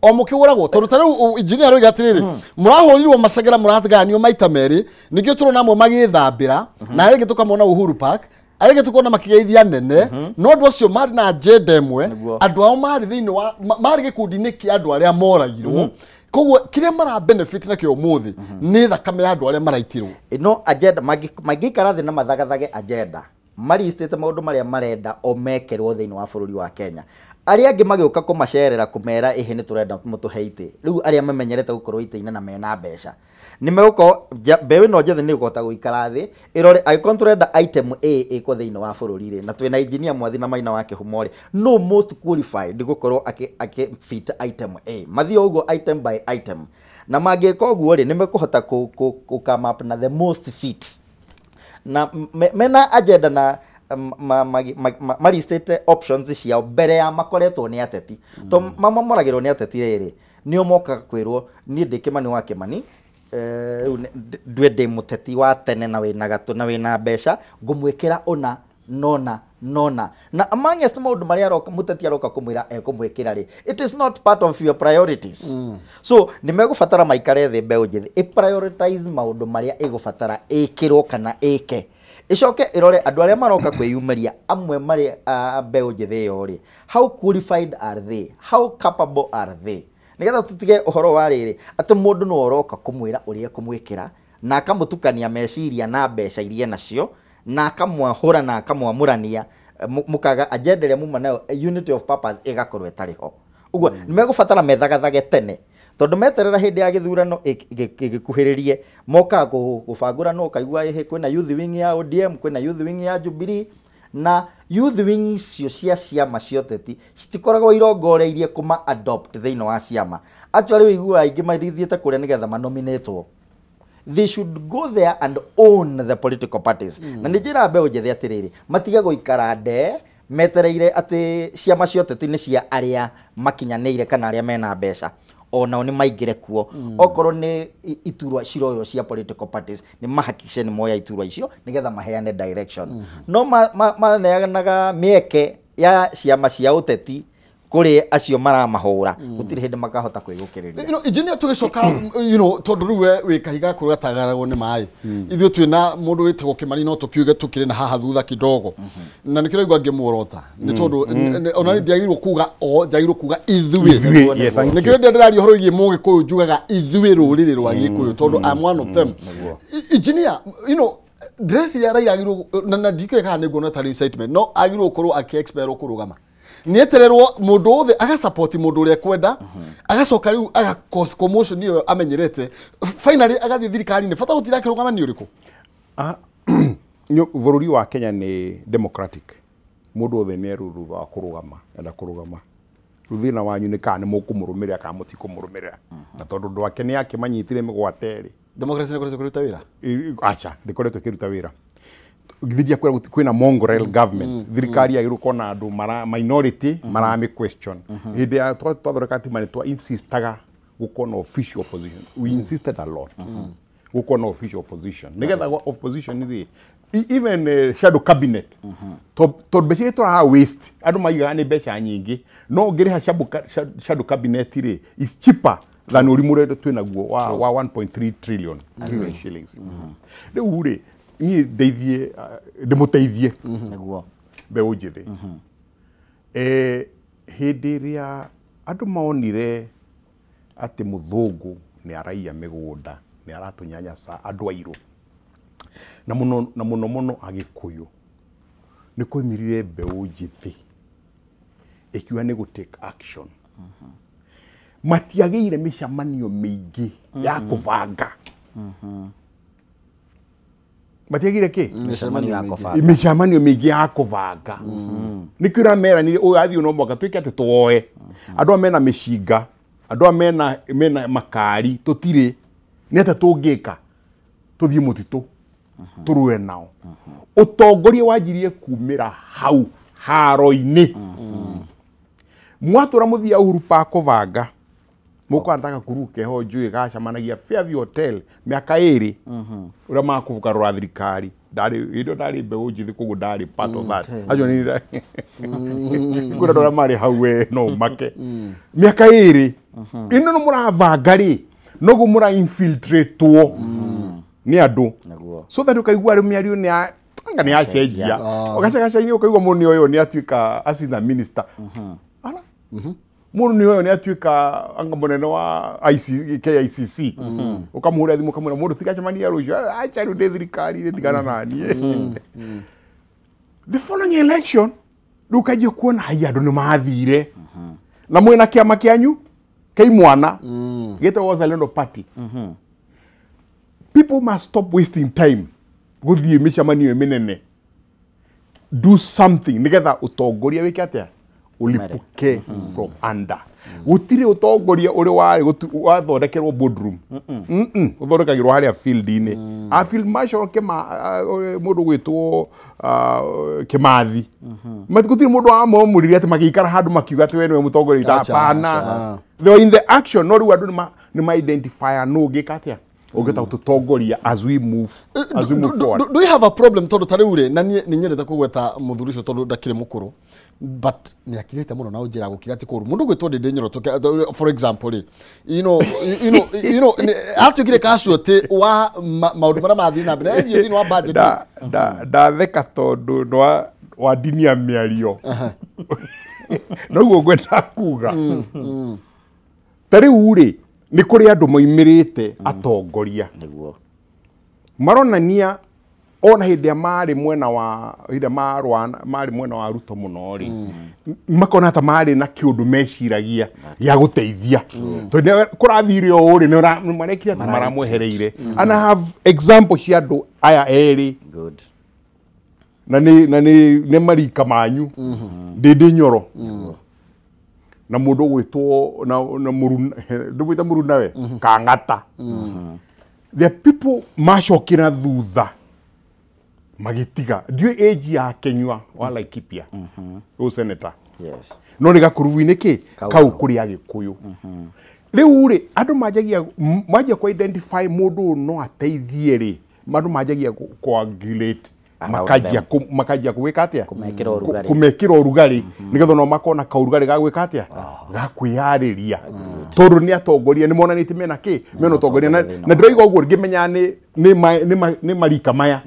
S2: o mũkĩgũragwo tondũ ta rĩu engineer aroiga atĩrĩrĩ, mũrahũrirwo macegera mũrathiganio maita merĩ, nĩkĩo tũrona amwe magĩthambĩra na arĩa angĩ tũkamona Uhuru Park, arĩa angĩ tũkona makĩgeithia nene, no andũ acio marĩ na agenda ĩmwe, andũ ao marĩ thĩinĩ wa marĩ gĩkundi-inĩ kĩa andũ arĩa moragirwo, koguo kĩrĩa mara benefit nakĩo ũmũthĩ nĩ thakame ya andũ arĩa maraitirwo.
S3: No agenda mangĩikara thĩ na mathagathage agenda maristĩte maũndũ marĩa marenda o mekerwo thĩinĩ wa bũrũri wa Kenya, arĩa angĩ magĩũka kũmacerera kũmera ĩhĩ nĩ tũrenda mũtũhe itĩ, rĩu arĩa mamenyerete gũkorwo itĩ-inĩ na mena mbeca nĩ megũkorwo mbeũ ĩno njĩthĩ nĩ ĩkũhota gũikara thĩ ĩrore angĩkorwo tũrenda item A ĩkwo thĩinĩ wa bũrũri rĩ, na twĩna engineer Mwathi na Maina wa Kĩhumo rĩ, no most qualified gũkorwo akĩ fit item A, mathiĩ ũguo item by item, na mangĩka ũguo rĩ nĩ mekũhota kũ come up na the most fit na mena agenda na maristĩte options ciao mbere ya makoretwo nĩ ateti, to mamoragĩrwo nĩ ateti rĩrĩ nĩo mokaga kwĩrwo niĩ ndĩ Kĩmani wa Kĩmani, rĩu ndue ndĩ mũteti wa tene na wĩna gatũ na wĩna mbeca ngũmwĩkĩra ũna nona nona, na amongst maũndũ marĩa aroka mũteti aroka kũmwĩra ekũmwĩkĩra rĩ, it is not part of your priorities. So nĩ megũbatara maikare thĩ mbeũ njĩthĩ ĩ prioritize maũndũ marĩa ĩgũbatara ĩkĩrwo kana ĩke, ĩcoke ĩrore andũ arĩa maroka kwĩyumĩria amwe marĩ mbeũ njĩthĩ ĩyo rĩ, how qualified are they, how capable are they, nĩgetha tũtige ũhoro wa rĩrĩ atĩ mũndũ no ũroka kũmwĩra ũrĩa ekũmwĩkĩra na akamũtukania meciria na mbeca iria nacio na akamwahũra na akamwamũrania, mũkaga agenda ĩrĩa muma nayo unity of purpose ĩgakorwo ĩtarĩ ho. Ũguo nĩ megũbatara methagathage tene tondũ meterera hĩndĩ ya gĩthurano ĩgĩkuhĩrĩrie mokaga gũbangũranwo, ũkaigua ĩhĩ kwĩna youth wing ya ODM, kwĩna youth wing ya Jubilee, na youth wing icio cia ciama cia ũteti citikoragwo irongoreirie kũma adopt thĩinĩ wa ciama. Actually ũiguaga aingĩ mathiĩte kũrĩa nĩgetha manominatwo. They should go there and own the political parties. Na nĩ njĩra mbeũ njĩthĩ atĩrĩrĩ, matige gũikara ndee metereire atĩ ciama cia ũteti nĩ cia arĩa makinyanĩire kana arĩa mena mbeca, onao nĩ maingĩre kuo. Okorwo nĩ iturwa ciroywo cia political parties nĩ mahakikishe nĩ moya iturwa icio nĩgetha maheane direction. No maneanaga mĩeke ya ciama cia ũteti kũrĩ acio maramahũra, gũtirĩ hĩndĩ makahota kwĩgũkĩrĩria.
S2: You know, engineer tũgĩcoka, you know, tondũ rĩu we wĩ kahiga kũrĩa gatagaragwo nĩ maĩ, ithuĩ twĩna mũndũ wĩtagwo Kĩmani no tũkiuge tũkĩrĩ na haha thutha kidogo, na nĩkĩo raigua ngĩmuorota nĩ tondũ ona niĩ ndiagĩrĩirwo kuga o njagĩrĩirwo kuga ithuĩ, nĩkĩo ndĩraria ũhoro wĩgiĩ Mũgĩkũyũ njugaga ithuĩ rũrĩrĩ rwa Gĩkũyũ tondũ I'm one of them. Engineer, you know, ndĩreciria Raila agĩrĩirwo na ndikĩũĩ kana nĩ nguona tarĩ incitement, no agĩrĩirwo gũkorwo akĩ-expel kũrũgama nietererwo mundu othe agasupport mundu uria kwenda agacoka riu aga cause commotion iyo amenyerete finally agathie thirikari-inĩ bata gutira akirugama ni uriku.
S1: Bũrũri wa Kenya nĩ democratic. Mũndũ wothe nĩ erũrutha wa kũrũgama, enda kũrũgama. Rĩu thĩna wanyu nĩ kana nĩ mũkũmũrũmĩrĩra kana mũtikũmũrũmĩrĩra. Na tondũ andũ ake nĩ akĩmanyitire mĩgwate rĩ.
S2: Democracy nĩ ĩkoretwo ĩkĩruta wĩra?
S1: Acha, ndĩkoretwo ĩkĩruta wĩra. Githĩ kwĩra kwĩna mongrel government. Thirikari yagĩrĩirwo gũkorwo na andũ mara minority maramĩ question. Hĩndĩ ya twathondeka katiba nĩ twa insistaga gũkorwo na official opposition. We insisted a lot. Gũkorwo na official opposition. Nĩgetha opposition rĩ, even shadow cabinet. Tondũ mbeca iria tũraha waste, andũ maigaga nĩ mbeca nyingĩ, no ũngĩrĩha shadow cabinet rĩ, is cheaper than ũrimũ ũrĩa twĩnaguo wa 1.3 trillion shillings. Rĩu rĩ, niĩ ndeithie, ndĩmũteithie
S3: nĩguo
S1: mbeũ njĩthĩ. Hĩndĩ ĩrĩa andũ monire atĩ mũthũngũ nĩ araiya mĩgũnda, nĩ aratũnyanyasa andũ airũ, na mũno na mũno mũno Agĩkũyũ, nĩ kwaumĩrire mbeũ njĩthĩ ĩkiuga nĩ gũ take action. Matiagĩire mĩcemanio mĩingĩ ya kũbanga. Matiagĩire kĩ?
S3: Mĩcemanio ya kũbanga.
S1: Mĩcemanio mĩingĩ ya kũbanga. Nĩkĩo ũrameranire ũyũ athiĩ no mũhaka twĩke atĩ tuoe. Andũ aya mena mĩcinga, andũ aya mena makari, tũtirĩ. Nĩ atĩa tũngĩka? Tũthiĩ mũtitũ, tũrũe nao. Ũtongoria wanjirie kumĩra hau haro-inĩ. Mwatũra mũthiaga Uhuru Park kũbanga, mũkwandaga gakuru keho njũĩ gacemanagia Fairview Hotel mĩaka ĩrĩ, ũrĩa makũgarũra thirikari. Ndarĩ hĩndĩ ĩyo ndarĩ mbeũ njĩthĩ, koguo ndarĩ part of that. Acio nĩ kwĩra andũ arĩa marĩ hau we no ũmake. Mĩaka ĩrĩ ĩno nĩ mũrabanga rĩ, noguo mũra infiltratwo nĩ andũ. So that ũkaigua rĩu mĩario nĩ ya anga nĩ yacenjia. Ũgacagaca-inĩ ũkaigua mũndũ nĩ oywo nĩ atuĩka assistant minister. Ala. Mũndũ nĩ oywo nĩ atuĩka anga mũnene wa KICC. Ũkamũhũrĩra thimũ ũkamwĩra mũndũ tigacemania rũciũ. Acha rĩu ndĩ thirikari-inĩ tigana na niĩ. The following election rĩu ũkanjia kuona haiya andũ nĩ mathire. Na mwĩna kĩama kĩanyu kĩa imwana gĩtagwo Wazalendo Party. People must stop wasting time gũthiĩ mĩcemanio mĩnene. Do something nĩgetha ũtongoria wĩke atĩa? Ũlipuke from under. Gũtirĩ ũtongoria ũrĩ warĩ wathondekerwo boardroom. Ũthondekagĩrwo harĩa field-inĩ. A field marshal mũndũ gwĩtwo Kĩmathi. Gũtirĩ mũndũ wamomũrire atĩ magĩikara handũ makiuga atĩ we nĩwe mũtongoria. Hapana. They were in the action. No rĩu andũ nĩ ma identify nũ ũngĩka atĩa? Ũngĩhota gũtũtongoria as we move forward.
S2: Do you have a problem tondũ ta rĩu rĩ, na niĩ nĩ nyendete kũgweta mũthuri ũcio tondũ ndakĩrĩ mũkũrũ, but nĩ akirĩte mũno na ũnjĩra gũkira ti kũũru. Mũndũ ũgwĩtwo Ndĩndĩ Nyoro, for example rĩ, you know, atuĩkire casualty wa maũndũ marĩa marathiĩ na mbere thĩinĩ wa budget.
S1: Ndatheka tondũ wandinia mĩario. Noguo ngwenda kuga. Ta rĩu rĩ, nĩ kũrĩ andũ moimĩrĩte atongoria.
S3: Nĩguo.
S1: Maronania ona hĩndĩ ĩrĩa marĩ mwena wa hĩndĩ marĩ mwena wa Ruto mũno rĩ, makona ta marĩ na kĩũndũ meciragia gĩa gũteithia. Tondũ kũrathire ũũ rĩ, nĩ marekire atĩ maramwehereire. And I have example cia andũ aya erĩ.
S3: Good.
S1: Na nĩ marika manyu. Ndĩndĩ Nyoro. Na mũndũ ũgwĩtwo na ndũmwĩta mũrunawe Kang'ata. The people macokera thutha magĩtiga. Ndiũĩ age ya Kenyua wa Laikipia ũyũ senator.
S3: Yes.
S1: No nĩ gakurubu-inĩ kĩ kau kũrĩ Agĩkũyũ. Rĩu rĩ, andũ manjia kũ identify mũndũ ũyũ no ateithie rĩ, andũ manjagia coagulate, makanjia gwĩka atĩa? Kũmekĩra ũrugarĩ nĩgetha nao makona kaũrugarĩ ga gwĩka atĩa? Ga kwĩyarĩria. Tondũ nĩ atongoria nĩ monanĩtie mena kĩ? Mena ũtongoria. Na ndĩroiga ũguo ngĩmenya nĩ marika maya.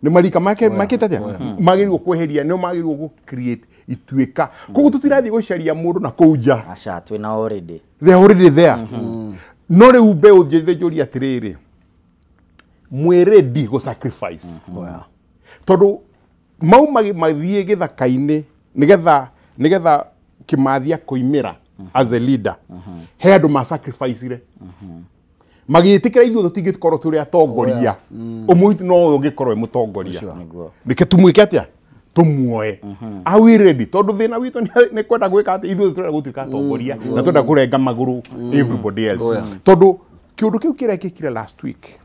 S1: Nĩ marika makĩte atĩa? Magĩrĩirwo kweheria, nĩo magĩrĩirwo gũ create ituĩka. Koguo tũtirathiĩ gũcaria mũndũ na kũu nja.
S3: Aca, twĩna already.
S1: They are already there. No rĩu mbeũ njĩthĩ njũrie atĩrĩrĩ, mwĩ ready gũ sacrifice. Tondũ mau mathiĩ gĩthaka-inĩ nĩgetha Kĩmathi akoimĩra as a leader. He andũ ma sacrifice-ire. Magĩtĩkĩra ithuĩ tũtingĩkorwo tũrĩ atongoria. Ũmwe witũ no ũngĩkorwo wĩ mũtongoria. Nĩkĩ tũmwĩke atĩa? Tũmuoe. Are we ready? Tondũ thĩna witũ nĩ kwenda gwĩka atĩ ithuĩ tũrenda gũtuĩka atongoria na twenda kũrenga magũrũ everybody else. Tondũ kĩũndũ kĩu kĩrekĩkire last week,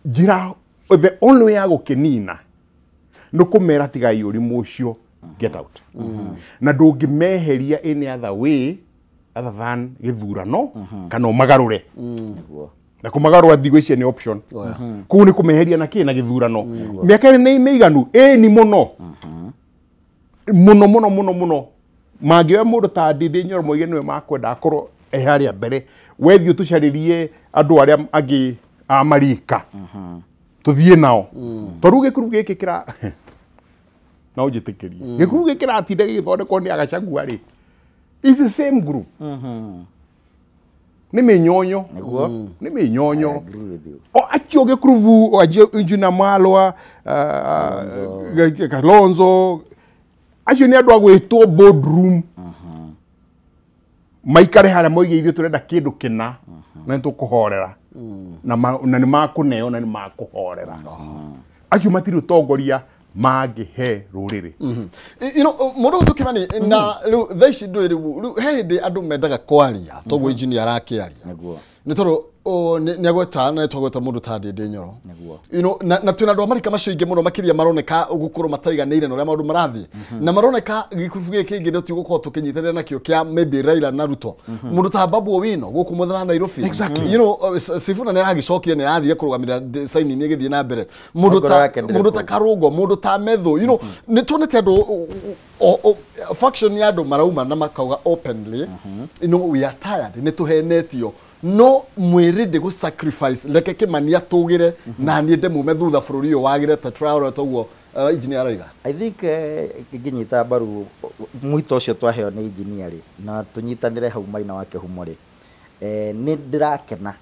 S1: njĩra the only way ya gũkĩnina nĩ kũmera tigai ũrimũ ũcio, get out. Na ndũngĩmeheria any other way other than gĩthurano kana ũmagarũre. Na kũmagarũra ndigwĩciria nĩ option. Kũu nĩ kũmeheria na kĩ na gĩthurano. Mĩaka ĩrĩ nĩ mĩiganu? Ĩni mũno. Mũno mũno mũno mũno. Mangĩoya mũndũ ta Ndindi Nyoro moige nĩwe makwenda akorwo e harĩa mbere, wethiĩ ũtũcarĩrie andũ arĩa angĩ a marika tũthiĩ nao. Tondũ gĩkurubu gĩkĩ kĩra na ũnjĩtĩkĩrie, gĩkurubu gĩkĩ kĩratinda gĩgĩthondekwo nĩ Agacagua rĩ, is the same group. Nĩ mĩnyonyo. Nĩ mĩnyonyo. O acio gĩkurubu Njuna Malwa, Kalonzo, acio nĩ andũ a gwĩtwo boardroom. Maikare harĩa moige ithuĩ tũrenda kĩndũ kĩna na nĩ tũkũhorera. Na nĩ makũneo na nĩ makũhorera. Acio matirĩ ũtongoria mangĩhe rũrĩrĩ.
S2: You know, mũndũ ũtũkĩmani na rĩu thaa ici ndũĩ rĩu he hĩndĩ andũ mendaga kwaria toguo engineer arakĩaria. Nĩ tondũ nĩ agweta na twagweta mũndũ ta Ndindi Nyoro. You know, na twĩna andũ a marika macio aingĩ mũno makĩria maroneka gũkorwo mataiganĩire na ũrĩa maũndũ marathiĩ. Na maroneka gĩkurubu gĩkĩ kĩngĩ tũtigũkorwo tũkĩnyitanĩra nakĩo kĩa maybe Raila na Ruto. Mũndũ ta Babu Owino gũkũ mũthenya wa Nairobi. You know, Sifuna nĩ aragĩcokire nĩ arathire kũrũgamĩrĩra sign-in ĩgĩthiĩ na mbere. Mũndũ ta Karũngo, mũndũ ta Methu, you know, nĩ tuonete andũ faction ya andũ marauma na makauga openly, you know, we are tired, nĩ tũhenetio. No mwĩrĩ ndĩ sacrifice leke Kimani atũgĩre na niĩ ndĩmume thutha bũrũri ũyũ wagĩre ta Traore toguo engineer arauga.
S3: I think ngĩnyita mbaru mwito ũcio twaheo nĩ engineer rĩ, na tũnyitanĩre hau Maina wa Kĩhumo rĩ, nĩ ndĩrakena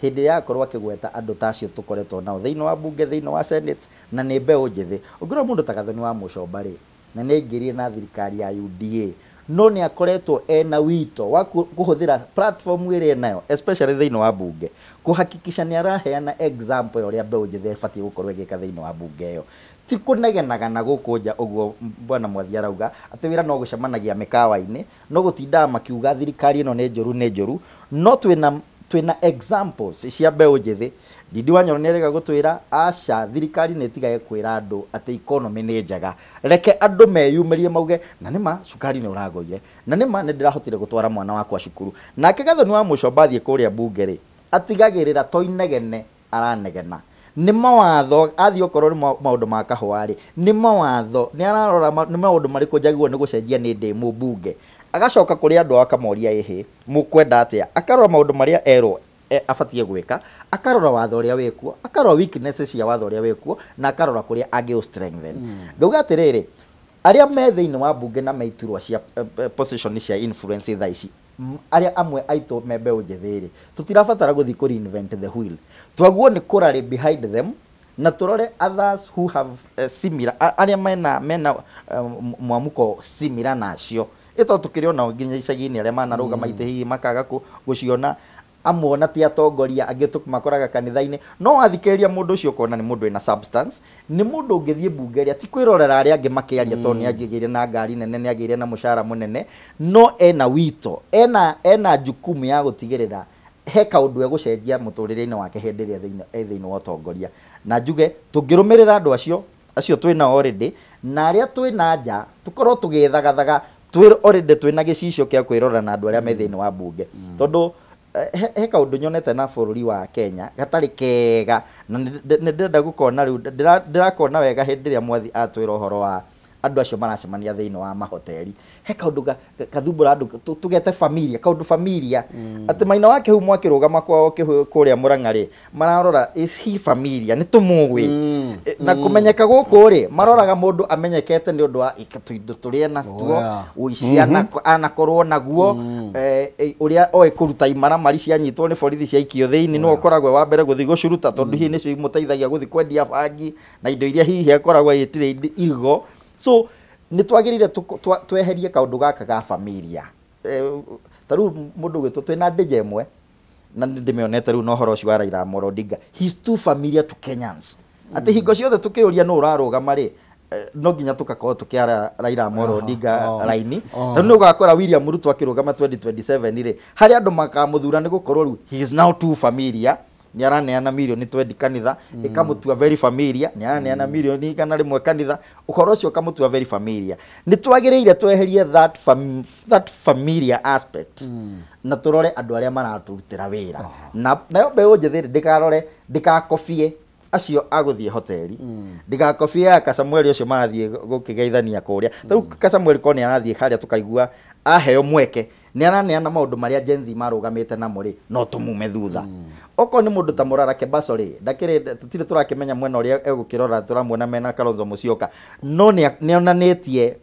S3: hĩndĩ yakorwo akĩgweta andũ ta acio tũkoretwo nao thĩinĩ wa bunge, thĩinĩ wa senate, na nĩ mbeũ njĩthĩ. Ũngĩrora mũndũ ta Gathoni wa Mũcomba rĩ, na nĩ aingĩrire na thirikari ya UDA, no nĩ akoretwo ena wito wa kũhũthĩra platform ĩrĩa enayo especially thĩinĩ wa bunge kũhakikisha nĩ araheana example ya ũrĩa mbeũ njĩthĩ ĩbatiĩ gũkorwo ĩgĩka thĩinĩ wa bunge ĩyo. Ti kũnegenaga na gũkũ nja ũguo bwana Mwathi arauga atĩ wĩra no gũcemanagia mĩkawa-inĩ, no gũtindaga makiuga thirikari ĩno nĩ njũru nĩ njũru, no twĩna examples cia mbeũ njĩthĩ. Ndindi wa Nyoro nĩarega gũtwĩra aca thirikari nĩ ĩtigage kwĩra andũ atĩ economy nĩ njega, reke andũ meyumĩrie mauge na nĩma cukari nĩ ũragũire, na nĩma nĩ ndĩrahotire gũtwara mwana wakwa cukuru. Nake Gathoni wa Mũcomba athiĩ kũrĩa bunge rĩ, atigagĩrĩra to inegene aranegena, nĩ mawatho athiĩ okorwo nĩ maũndũ ma kahũa rĩ, nĩ mawatho nĩ ararora nĩ maũndũ marĩkũ njagĩrĩirwo nĩ gũcenjia nĩ ndĩ mũmbunge. Agacoka kũrĩ andũ akamoria ĩhĩ mũkwenda atĩa, akarora maũndũ marĩa erwo abatie gwĩka, akarora watho ũrĩa wĩkuo, akarora weaknesses cia watho ũrĩa wĩkuo, na akarora kũrĩa angĩ strengthen. Ngauga atĩrĩrĩ, arĩa me thĩinĩ wa bunge na me iturwa cia position cia influence thaa ici, arĩa amwe aitũ me mbeũ njĩthĩ rĩ, tũtirabatara gũthiĩ kũ reinvent the wheel. Twaguo nĩ kũrarĩ behind them na tũrore others who have similar, arĩa mena mwamuko similar nacio. Ĩto tũkĩrĩ nginya icagi-inĩ arĩa manarũgama itĩ hihi makaga gũciona, amwe ona ti atongoria angĩ tũmakoraga kanitha-inĩ, no wathikĩrĩria mũndũ ũcio ũkona nĩ mũndũ wĩna substance, nĩ mũndũ ũngĩthiĩ bunge ĩrĩa ti kwĩrorera arĩa angĩ makĩaria tondũ nĩ angĩgĩire na ngari nene, nĩ agĩire na mũcara mũnene, no ena wito, ena jukumu ya gũtigĩrĩra he kaũndũ egũcenjia mũtũrĩre-inĩ wake hĩndĩ ĩrĩa thĩinĩ wa ũtongoria. Na njuge tũngĩrũmĩrĩra andũ acio twĩna already na arĩa twĩna nja tũkorwo tũgĩthagathaga twĩ already twĩna gĩcicio kĩa kwĩrora na andũ arĩa me thĩinĩ wa bunge. Tondũ he kaũndũ nyonete na bũrũri wa Kenya gatarĩ kega na nĩ ndĩrenda gũkona rĩu, ndĩrakona wega hĩndĩ ĩrĩa Mwathi atwĩra ũhoro wa andũ acio maracemania thĩinĩ wa mahoteli. He kaũndũ kathumbũra andũ tũgete familia, kaũndũ familia atĩ Maina wa Kĩhumo akĩrũgama kwao kũrĩa Mũrang'a rĩ, mararora is he familia, nĩ tũmũĩ. Na kũmenyeka gũkũ rĩ, maroraga mũndũ amenyekete nĩ ũndũ wa tũindo tũrĩa natuo, ũici anakorwo naguo, ũrĩa oĩ kũruta imaramari cianyitwo nĩ borithi ciaikio thĩinĩ, nĩwe ũkoragwo wa mbere gũthiĩ gũcuruta tondũ hihi nĩcio imũteithagia gũthiĩ kwendia bangi na indo iria hihi akoragwo agĩtire irigo. So nĩ twagĩrĩire tweherie kaũndũ gaka ga familia. Ta rĩu mũndũ gwĩtwo twĩna ndĩja ĩmwe na ndimionete riu no horo ucio wa Raila Amolo Odinga, he's too familiar to Kenyans. Ati hingo ciothe tukiuria no urarugama ri, no nginya tukakorwo tukiara Raila Amolo Odinga raini. Tondu ni ugakora William Ruto akirugama 2027 ri, hari andu makamuthura ni gukorwo riu he is now too familiar. Ni araneana milioni 20 kanitha, ikamutua very familiar. Ni araneana milioni 100 kanitha, uhoro ucio ukamutua very familiar. Ni twagiriire tweherie that familiar aspect na turore andu aria maraturutira wira. Na nayo mbeu njithi ndikarore, ndikakobie acio aguthie hoteli, ndikakobie aka Samuel ucio marathie gukigeithania kuria. Riu Samuel ko ni arathie haria tukaigua aheo mweke ni araneana maundu maria Gen Z marugamite namo ri, no tumume thutha. Oko ni mundu ta Murara Kebaso ri, ndakiri tutire turakimenya mwena uria egukirora, turamuona mena Kalonzo Musyoka, no ni onanitie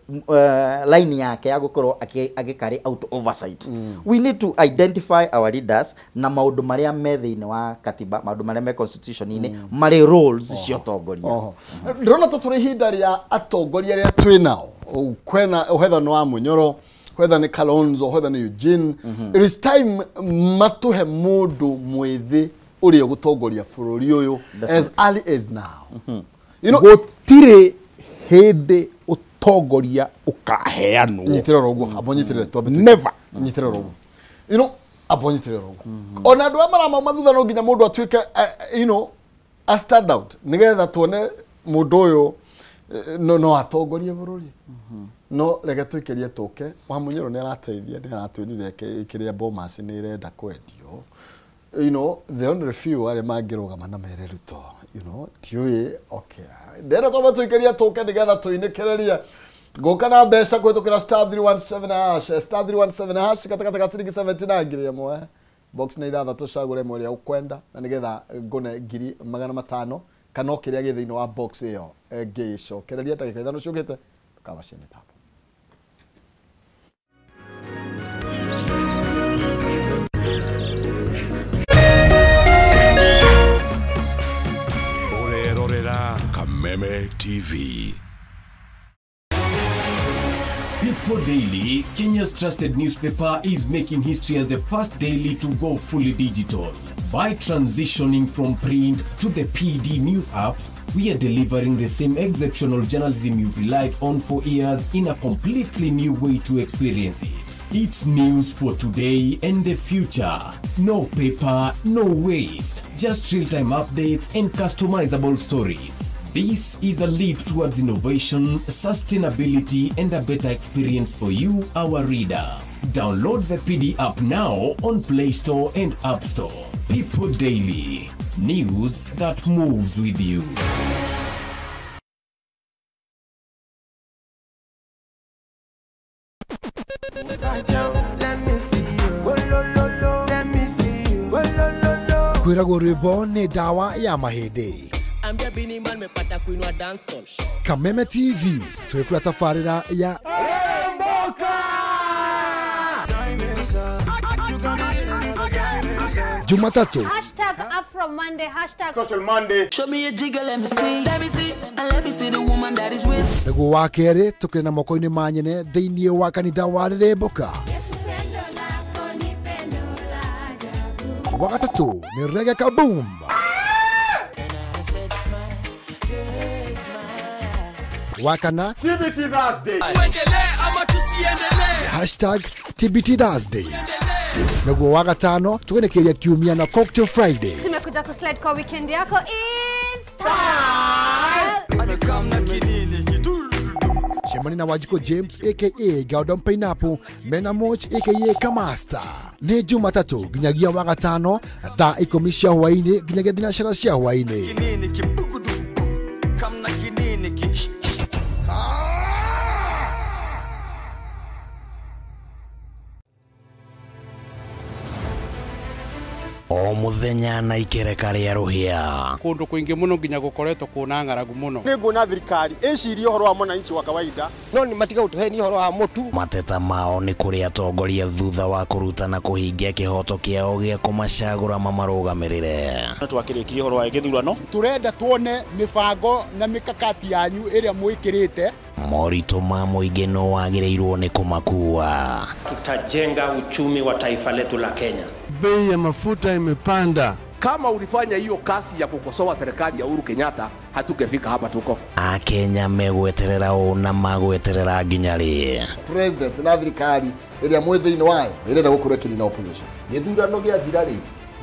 S3: line yake ya gukorwo agikari out oversight. We need to identify our leaders na maundu maria me thiini wa katiba, maundu maria me constitution-ini, mari roles cia utongoria.
S2: Ndirona ta turi ihinda ria atongoria aria twi nao, kwena whether ni wa Munyoro, whether ni Kalonzo, whether ni Eugene, it is time matuhe mundu mwithi uria gutongoria bururi uyu as early as now. You know,
S1: gutire hindi utongoria ukaheanwo.
S2: Nyitira rogo, abo nyitirire twambe.
S1: Never.
S2: Nyitira rogo. You know, abo nyitirire rogo. Ona andu a maramauma thutha no nginya mundu atuike, you know, a stand out nigetha tuone mundu uyu no atongorie bururi. No reke tuikerie tuke wa Munyoro ni arateithia, ni aratwirire kiria Bomas ni irenda kwendio. You know, the only few aria mangirugama na mere Ruto, you know, tiui okay. Ndera twamba tuikerie tuke nigetha tuinikererie guka na mbeca kwitukira star 317 hash, star 317 hash katakata ka ciringi 79 ngiri ĩmwe, box na ithathatũ, cagũre ĩmwe ĩrĩa ũkwenda na nigetha ngũne 500,000 kana o kĩrĩa gĩ thĩinĩ wa box ĩyo ngĩcokereria ndagĩka 5 ciũkĩte ndũkabacie mĩtambo.
S4: Urerorera Kameme TV.
S5: People Daily, Kenya's trusted newspaper, is making history as the first daily to go fully digital. By transitioning from print to the PD News app, we are delivering the same exceptional journalism you've relied on for years in a completely new way to experience it. It's news for today and the future. No paper, no waste. Just real-time updates and customizable stories. This is a leap towards innovation, sustainability, and a better experience for you, our reader. Download the PD app now on Play Store and App Store. People Daily. News that moves with you.
S6: Kwiragwo rwimbo ni dawa ya mahĩndĩ. Kameme TV twikura tabarĩra ya Jumatatu,
S7: hashtag Afro Monday, hashtag
S1: Social Monday.
S8: Show me a jigger, let me see, let me see, and let me see the woman that is with.
S6: Nĩguo wa kerĩ tũkĩrĩ na moko-inĩ ma nyene thĩinĩ wa kanitha wa Rĩrĩmbũka. Wa gatatũ nĩ Reggae Kaboom. Wa kana
S1: TBT Thursday.
S6: Hashtag TBT Thursday. Nĩguo wa gatano tũgenekeria kiumia na Cocktail Friday.
S7: Tumekuja kuslide kwa weekend yako in style.
S6: Shemani na Wajiko James aka Gordon Pineapple, Mena Moch aka Kamasta. Nĩ Jumatatu nginyagia wa gatano thaa 10 cia hwaĩ-inĩ nginyagia 3 cia hwaĩ-inĩ.
S9: O muthenya na ikereka rĩa rũhĩa
S10: kundu kwingi muno nginya gukoretwo kuna ng'aragu muno.
S11: Nĩ nguona thirikari ĩcirie ũhoro wa mwananchi wa kawaida, no nĩ matiga gũtũhenia ũhoro wa mũtu.
S9: Mateta mao nĩ kũrĩ atongoria thutha wa kũruta na kũhingia kĩhoto kĩao gĩa kũmacagũra mamarũgamĩrĩre.
S12: No twakĩrĩkirie ũhoro wa gĩthurano,
S13: turenda tuone mĩbango na mĩkakati yanyu ĩrĩa mwĩkĩrĩte.
S9: Moritũ ma mũingĩ no wagĩrĩirwo nĩ kũmakua.
S14: Tutajenga uchumi wa taifa letu la Kenya. Bei ya mafuta imepanda.
S15: Kama ulifanya hiyo kazi ya kukosoa serikali ya Uhuru Kenyatta, hatungefika hapa tuko.
S9: Akenya megweterera ũ na magweterera nginya rĩ?
S2: President na thirikari ĩrĩa mwĩ thĩinĩ wayo ĩrenda gũkorwo ĩkĩnina opposition.
S16: Gĩthurano gĩathira rĩ,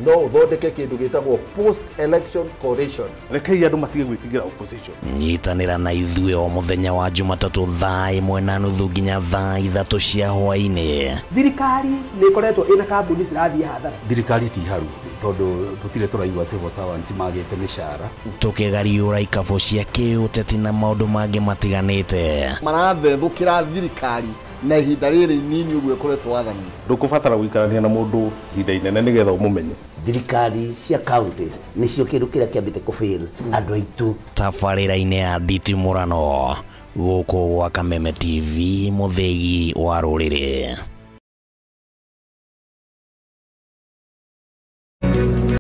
S16: no ũthondeke kĩndũ gĩtagwo post election coalition.
S1: Rekei andũ matige gwĩtigĩra opposition.
S9: Nyitanĩra na ithuĩ o mũthenya wa Jumatatũ thaa 1:30 nginya thaa 3 cia hwaĩ-inĩ.
S17: Thirikari nĩ ĩkoretwo ĩna kambuni cirathiĩ hathara.
S18: Thirikari ti haru tondũ tũtirĩ tũraigua civil servants magĩte mĩcara.
S9: Tũkĩgariũra ikabũ cia kĩũteti na maũndũ mangĩ matiganĩte.
S2: Marathethũkĩra thirikari na ihinda rĩrĩ inini ũguo ĩkoretwo wathani.
S1: Ndũkũbatara gũikarania na mũndũ ihinda inene nĩgetha ũmũmenye.
S19: Thirikari cia counties nĩcio kĩndũ kĩrĩa kĩambĩte kũfail andũ aitũ.
S9: Tabarĩra-inĩ ya nditimũrano gũkũ gwa Kameme TV, mũthĩgi wa rũrĩrĩ.